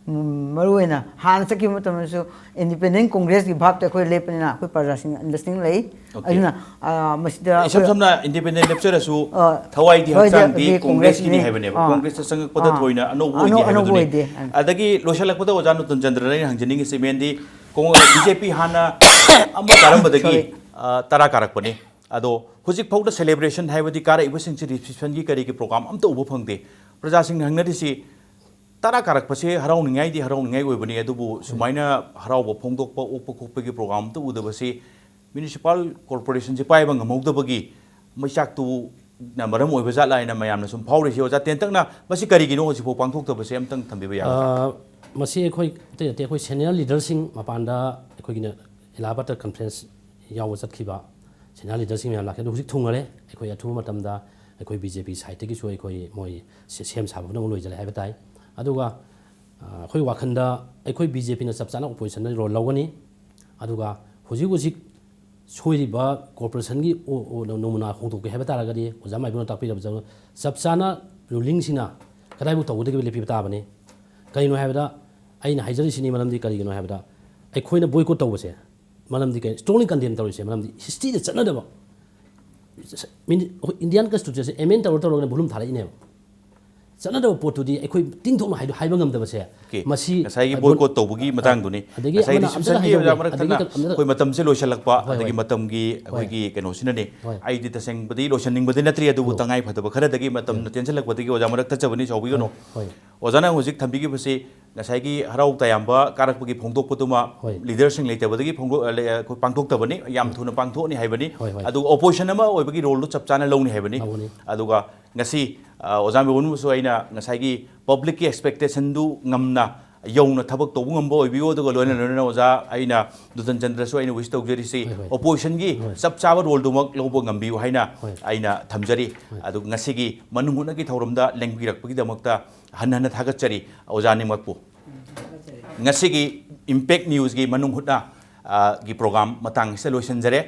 ꯎꯝ, ꯃꯔꯨꯑꯣꯏꯅ ꯍꯥꯟꯅ ꯆꯠꯈꯤꯕ ꯃꯇꯝꯗꯁꯨ ꯏꯟꯗꯤꯄꯦꯟꯗꯦꯟ ꯀꯣꯡꯒ꯭ꯔꯦꯁꯀꯤ ꯚꯥꯞꯇ ꯑꯩꯈꯣꯏ ꯂꯦꯞꯄꯅꯤꯅ ꯑꯩꯈꯣꯏ ꯄ꯭ꯔꯖꯥꯁꯤꯡ ꯑꯟꯗꯔꯁꯇꯦꯟꯗꯤꯡ ꯂꯩ꯫ Okay. ꯑꯗꯨꯅ ꯑ, ꯃꯁꯤꯗ ꯏꯁꯝ ꯑꯩꯈꯣꯏ ꯁꯝꯅ ꯏꯟꯗꯤꯄꯦꯟꯗꯦꯟ ꯂꯦꯞꯆꯔꯁꯨ ꯑ, ꯊꯋꯥꯏꯗꯤ ꯊꯋꯥꯏꯗꯤ ꯍꯛꯆꯥꯡꯗꯤ ꯍꯛꯆꯥꯡꯗꯤ ꯀꯣꯡꯒ꯭ꯔꯦꯁꯀꯤꯅꯤ ꯀꯣꯡꯒ꯭ꯔꯦꯁꯅꯤ꯫ ꯍꯥꯏꯕꯅꯦꯕ꯫ ꯑꯥ꯫ ꯀꯣꯡꯒ꯭ꯔꯦꯁꯇ ꯆꯪꯉꯛꯄꯗ ꯑꯅꯧ- ꯊꯣꯏꯅ ꯑꯅꯧꯕ ꯑꯅꯧꯕ ꯑꯣꯏꯗꯦ꯫ ꯑꯣꯏꯗꯦ ꯍꯥꯏꯕꯗꯨꯅꯤ꯫ ꯑꯗꯒꯤ ꯂꯣꯏꯁꯤꯜꯂꯛꯄꯗ ꯑꯣꯖꯥ ꯅꯨꯇꯟ ꯆꯟꯗ꯭ꯔꯗ ꯑꯩꯅ ꯍꯪꯖꯅꯤꯡꯉꯤꯁꯤ, ꯃꯦꯟꯗꯤ ꯕꯤ ꯖꯦ ꯄꯤ ꯍꯥꯟꯅ ꯑꯃ ꯀꯥꯔꯝꯕꯗꯒꯤ, Sorry. ꯑ, ꯇꯔꯥ ꯀꯥꯔꯛꯄꯅꯤ꯫ ꯑꯗꯣ ꯍꯧꯖꯤꯛ ꯐꯥꯎꯗ ꯁꯦꯂꯦꯕ꯭ꯔꯦꯁꯟ ꯍꯥꯏꯕꯗꯤ ꯀꯥꯔꯛꯏꯕꯁꯤꯡꯁꯤ ꯔꯤꯁꯤꯞꯁꯟꯒꯤ ꯀꯔꯤꯒꯤ ꯄ꯭ꯔꯣꯒ꯭ꯔꯥꯝ ꯑꯝꯇ ꯎꯕ ꯐꯪꯗꯦ꯫ ꯄ꯭ꯔꯖꯥꯁꯤꯡꯅ ꯍꯪꯅꯔꯤꯁꯤ, ꯇꯔꯥ ꯀꯥꯔꯛꯄꯁꯦ ꯍꯔꯥꯎꯅꯤꯡꯉꯥꯏꯗꯤ ꯍꯔꯥꯎꯅꯤꯡꯉꯥꯏ ꯑꯣꯏꯕꯅꯤ, ꯑꯗꯨꯕꯨ ꯁꯨꯃꯥꯏꯅ ꯍꯔꯥꯎꯕ ꯐꯣꯡꯗꯣꯛꯄ, ꯑꯣꯛꯄ ꯈꯣꯛꯄꯒꯤ ꯄ꯭ꯔꯣꯒ꯭ꯔꯥꯝ ꯑꯝꯇ ꯎꯗꯕꯁꯤ ꯃ꯭ꯌꯨꯅꯤꯁꯤꯄꯥꯜ ꯀꯣꯔꯄꯣꯔꯦꯁꯟꯁꯦ ꯄꯥꯏꯕ ꯉꯝꯍꯧꯗꯕꯒꯤ ꯃꯩꯆꯥꯛꯇꯨꯅ ꯃꯔꯝ ꯑꯣꯏꯕ ꯖꯥꯠꯂꯥ ꯍꯥꯏꯅ ꯃꯌꯥꯝꯅ ꯁꯨꯝ ꯐꯥꯎꯔꯤꯁꯤ꯫ ꯑꯣꯖꯥ ꯇꯦꯟꯇꯛꯅ ꯃꯁꯤ ꯀꯔꯤꯒꯤꯅꯣ ꯍꯧꯖꯤꯛꯐꯥꯎ ꯄꯥꯡꯊꯣꯛꯇꯕꯁꯦ ꯑꯝꯇꯪ ꯊꯝꯕꯤꯕ ꯌꯥꯒꯗ꯭ꯔꯥ? ꯑ, ꯃꯁꯤ ꯑꯩꯈꯣꯏ ꯑꯇꯩ ꯅꯠꯇꯦ, ꯑꯩꯈꯣꯏ ꯁꯦꯅꯤꯌꯔ ꯂꯤꯗꯔꯁꯤꯡ ꯃꯄꯥꯟꯗ ꯑꯩꯈꯣꯏꯒꯤꯅ ꯏꯂꯥꯍꯥꯕꯥꯗꯇ ꯀꯟꯐ꯭ꯔꯦꯟꯁ ꯌꯥꯎꯕ ꯆꯠꯈꯤꯕ ꯁꯦꯅꯤꯌꯔ ꯂꯤꯗꯔꯁꯤꯡ ꯃꯌꯥꯝ ꯂꯥꯛꯈꯤ꯫ ꯑꯗꯣ ꯍꯧꯖꯤꯛ ꯊꯨꯡꯉꯔꯦ꯫ ꯑꯩꯈꯣꯏ ꯑꯊꯨꯕ ꯃꯇꯝꯗ ꯑꯩꯈꯣꯏ ꯕꯤ ꯖꯦ ꯄꯤ ꯁꯥꯏꯠꯇꯒꯤꯁꯨ ꯑꯩꯈꯣꯏ ꯃꯣꯏ ꯁꯦ-, ꯁꯦꯝ ꯁꯥꯕ ꯄꯨꯝꯅꯃꯛ ꯂꯣꯏꯁꯤꯜꯂꯦ ꯍꯥꯏꯕ ꯇꯥꯏ꯫ ꯑꯗꯨꯒ ꯑ, ꯑꯩꯈꯣꯏ ꯋꯥꯈꯜꯗ ꯑꯩꯈꯣꯏ ꯕꯤ ꯖꯦ ꯄꯤꯅ ꯆꯞ ꯆꯥꯅ ꯑꯣꯄꯣꯖꯤꯁꯟꯗ ꯔꯣꯜ ꯂꯧꯒꯅꯤ꯫ ꯑꯗꯨꯒ ꯍꯧꯖꯤꯛ ꯍꯧꯖꯤꯛ ꯁꯣꯏꯔꯤꯕ ꯀꯣꯔꯄꯣꯔꯦꯁꯟꯒꯤ ꯑꯣ-, ꯑꯣ-, ꯅꯃꯨꯅꯥ ꯍꯣꯡꯗꯣꯛꯀꯦ ꯍꯥꯏꯕ ꯇꯥꯔꯒꯗꯤ, ꯑꯣꯖꯥ ꯃꯥꯏꯕꯝꯅ ꯇꯥꯛꯄꯤꯔꯕꯗ ꯆꯞ ꯆꯥꯅ ꯔꯨꯂꯤꯡꯁꯤꯅ ꯀꯗꯥꯏꯐꯥꯎ ꯇꯧꯒꯗꯒꯦ ꯂꯦꯞꯄꯤꯕ ꯇꯥꯕꯅꯤ꯫ ꯀꯔꯤꯒꯤꯅꯣ ꯍꯥꯏꯕꯗ, ꯑꯩꯅ ꯍꯥꯏꯖꯔꯤꯁꯤꯅꯤ ꯃꯔꯝꯗꯤ ꯀꯔꯤꯒꯤꯅꯣ ꯍꯥꯏꯕꯗ, ꯑꯩꯈꯣꯏꯅ ꯕꯣꯏꯀꯣꯠ ꯇꯧꯕꯁꯦ ꯃꯔꯝꯗꯤ ꯀꯔꯤ, ꯁ꯭ꯇꯔꯣꯡꯂꯤ ꯀꯟꯗꯦꯝ ꯇꯧꯔꯤꯁꯦ ꯃꯔꯝꯗꯤ ꯍꯤꯁꯇ꯭ꯔꯤꯗ ꯆꯠꯅꯗꯕ, ꯃꯤꯅꯤ-, ꯑꯩꯈꯣꯏ ꯏꯟꯗꯤꯌꯥꯟ ꯀꯟꯁꯇꯤꯇ꯭ꯌꯨꯁꯟꯁꯦ ꯑꯦꯃꯦꯟ ꯇꯧꯔ ꯇꯧꯔꯒꯅꯦ ꯚꯣꯂꯨꯝ ꯊꯥꯔꯛꯏꯅꯦꯕ꯫ ꯆꯠꯅꯗꯕ ꯄꯣꯠꯇꯨꯗꯤ ꯑꯩꯈꯣꯏ ꯇꯤꯡꯊꯣꯛꯅ ꯍꯥꯏꯗꯣ-, ꯍꯥꯏꯕ ꯉꯝꯗꯕꯁꯦ꯫ Okay. ꯃꯁꯤ ꯉꯁꯥꯏꯒꯤ ꯑ, ꯕꯣꯏꯀꯣꯠ ꯇꯧꯕꯒꯤ ꯃꯇꯥꯡꯗꯨꯅꯤ꯫ ꯑꯗꯒꯤ ꯉꯁꯥꯏꯒꯤ ꯑꯃꯅ ꯔꯤꯁꯤꯞꯁꯟꯒꯤ ꯑꯝꯇ ꯑꯣꯖꯥ ꯍꯥꯏꯍꯧꯒꯦ꯫ ꯃꯔꯛ ꯑꯗꯒꯤ ꯊꯠꯅ ꯀ-, ꯑꯝꯇ ꯑꯩꯈꯣꯏ ꯃꯇꯝꯁꯦ ꯂꯣꯏꯁꯤꯜꯂꯛꯄ, ꯍꯣꯏ, ꯑꯗꯒꯤ ꯍꯣꯏ꯫ ꯃꯇꯝꯒꯤ ꯍꯣꯏ꯫ ꯑꯩꯈꯣꯏꯒꯤ ꯀꯩꯅꯣꯁꯤꯅꯅꯦ꯫ ꯍꯣꯏ꯫ ꯑꯩꯗꯤ ꯇꯁꯦꯡꯕꯗꯤ ꯂꯣꯏꯁꯤꯟꯅꯤꯡꯕꯗꯤ ꯅꯠꯇ꯭ꯔꯤ, ꯑꯗꯨꯕꯨ ꯍꯣꯏ꯫ ꯇꯉꯥꯏ ꯐꯗꯕ ꯈꯔꯗꯒꯤ ꯃꯇꯝꯅ ꯇꯦꯟꯁꯤꯜꯂꯛꯄꯗꯒꯤ ꯑꯣꯖꯥ ꯃꯔꯛ ꯊꯠꯆꯕꯅꯤ, ꯁꯥꯎꯕꯤꯒꯅꯨ꯫ ꯍꯣꯏ꯫ ꯑꯣꯖꯥꯅ ꯍꯧꯖꯤꯛ ꯊꯝꯕꯤꯈꯤꯕꯁꯤ ꯉꯁꯥꯏꯒꯤ ꯍꯔꯥꯎ ꯇꯌꯥꯝꯕ ꯀꯥꯔꯛꯄꯒꯤ ꯐꯣꯡꯗꯣꯛꯄꯗꯨꯃ ꯍꯣꯏ꯫ ꯂꯤꯗꯔꯁꯤꯡ ꯂꯩꯇꯕꯗꯒꯤ ꯐꯣꯡꯗꯣꯛ-, ꯑ, ꯂꯩ-, ꯑ, ꯑꯩꯈꯣꯏ ꯄꯥꯡꯊꯣꯛꯇꯕꯅꯤ, ꯌꯥꯝ ꯊꯨꯅ ꯄꯥꯡꯊꯣꯛꯑꯅꯤ ꯍꯥꯏꯕꯅꯤ꯫ ꯍꯣꯏ, ꯍꯣꯏ꯫ ꯑꯗꯨꯒ ꯑꯣꯄꯣꯖꯤꯁꯟ ꯑꯃ ꯑꯣꯏꯕꯒꯤ ꯔꯣꯜꯗꯨ ꯆꯞ ꯆꯥꯅ ꯂꯧꯅꯤ ꯍꯥꯏꯕꯅꯤ꯫ ꯂꯧꯒꯅꯤ꯫ ꯑꯗꯨꯒ ꯉꯁꯤ, ꯑ, ꯑꯣꯖꯥ ꯃꯦꯕꯨꯟꯕꯨꯁꯨ ꯑꯩꯅ ꯉꯁꯥꯏꯒꯤ ꯄꯕ꯭ꯂꯤꯛꯀꯤ ꯑꯦꯛꯁꯄꯦꯛꯇꯦꯁꯟꯗꯨ ꯉꯝꯅ ꯌꯧꯅ ꯊꯕꯛ ꯇꯧꯕ ꯉꯝꯕ ꯑꯣꯏꯕꯤꯌꯨ꯫ ꯑꯗꯨꯒ ꯂꯣꯏꯅ ꯂꯣꯏꯅꯅ ꯑꯣꯖꯥ ꯑꯩꯅ ꯗꯨꯗꯟ ꯆꯟꯗ꯭ꯔꯁꯨ ꯑꯩꯅ ꯋꯤꯁ ꯇꯧꯖꯔꯤꯁꯤ, ꯍꯣꯏ, ꯍꯣꯏ꯫ ꯑꯣꯄꯣꯖꯤꯁꯟꯒꯤ ꯍꯣꯏ꯫ ꯆꯞ ꯆꯥꯕ ꯔꯣꯜꯗꯨꯃꯛ ꯂꯧꯕ ꯉꯝꯕꯤꯌꯨ ꯍꯥꯏꯅ ꯍꯣꯏ꯫ ꯑꯩꯅ ꯊꯝꯖꯔꯤ꯫ ꯍꯣꯏ꯫ ꯑꯗꯨꯒ ꯉꯁꯤꯒꯤ ꯃꯅꯨꯡ ꯍꯨꯠꯅꯒꯤ ꯊꯧꯔꯝꯗ ꯂꯦꯡꯕꯤꯔꯛꯄꯒꯤꯗꯃꯛꯇ ꯍꯟꯅ ꯍꯟꯅ ꯊꯥꯒꯠꯆꯔꯤ ꯑꯣꯖꯥ ꯑꯅꯤꯃꯛꯄꯨ꯫ ꯉꯁꯤꯒꯤ ꯏꯝꯄꯦꯛ ꯅ꯭ꯌꯨꯁꯀꯤ ꯃꯅꯨꯡ ꯍꯨꯠꯅ, ꯑ, ꯒꯤ ꯄ꯭ꯔꯣꯒ꯭ꯔꯥꯝ ꯃꯇꯥꯡ ꯑꯁꯤꯗ ꯂꯣꯏꯁꯤꯟꯖꯔꯦ꯫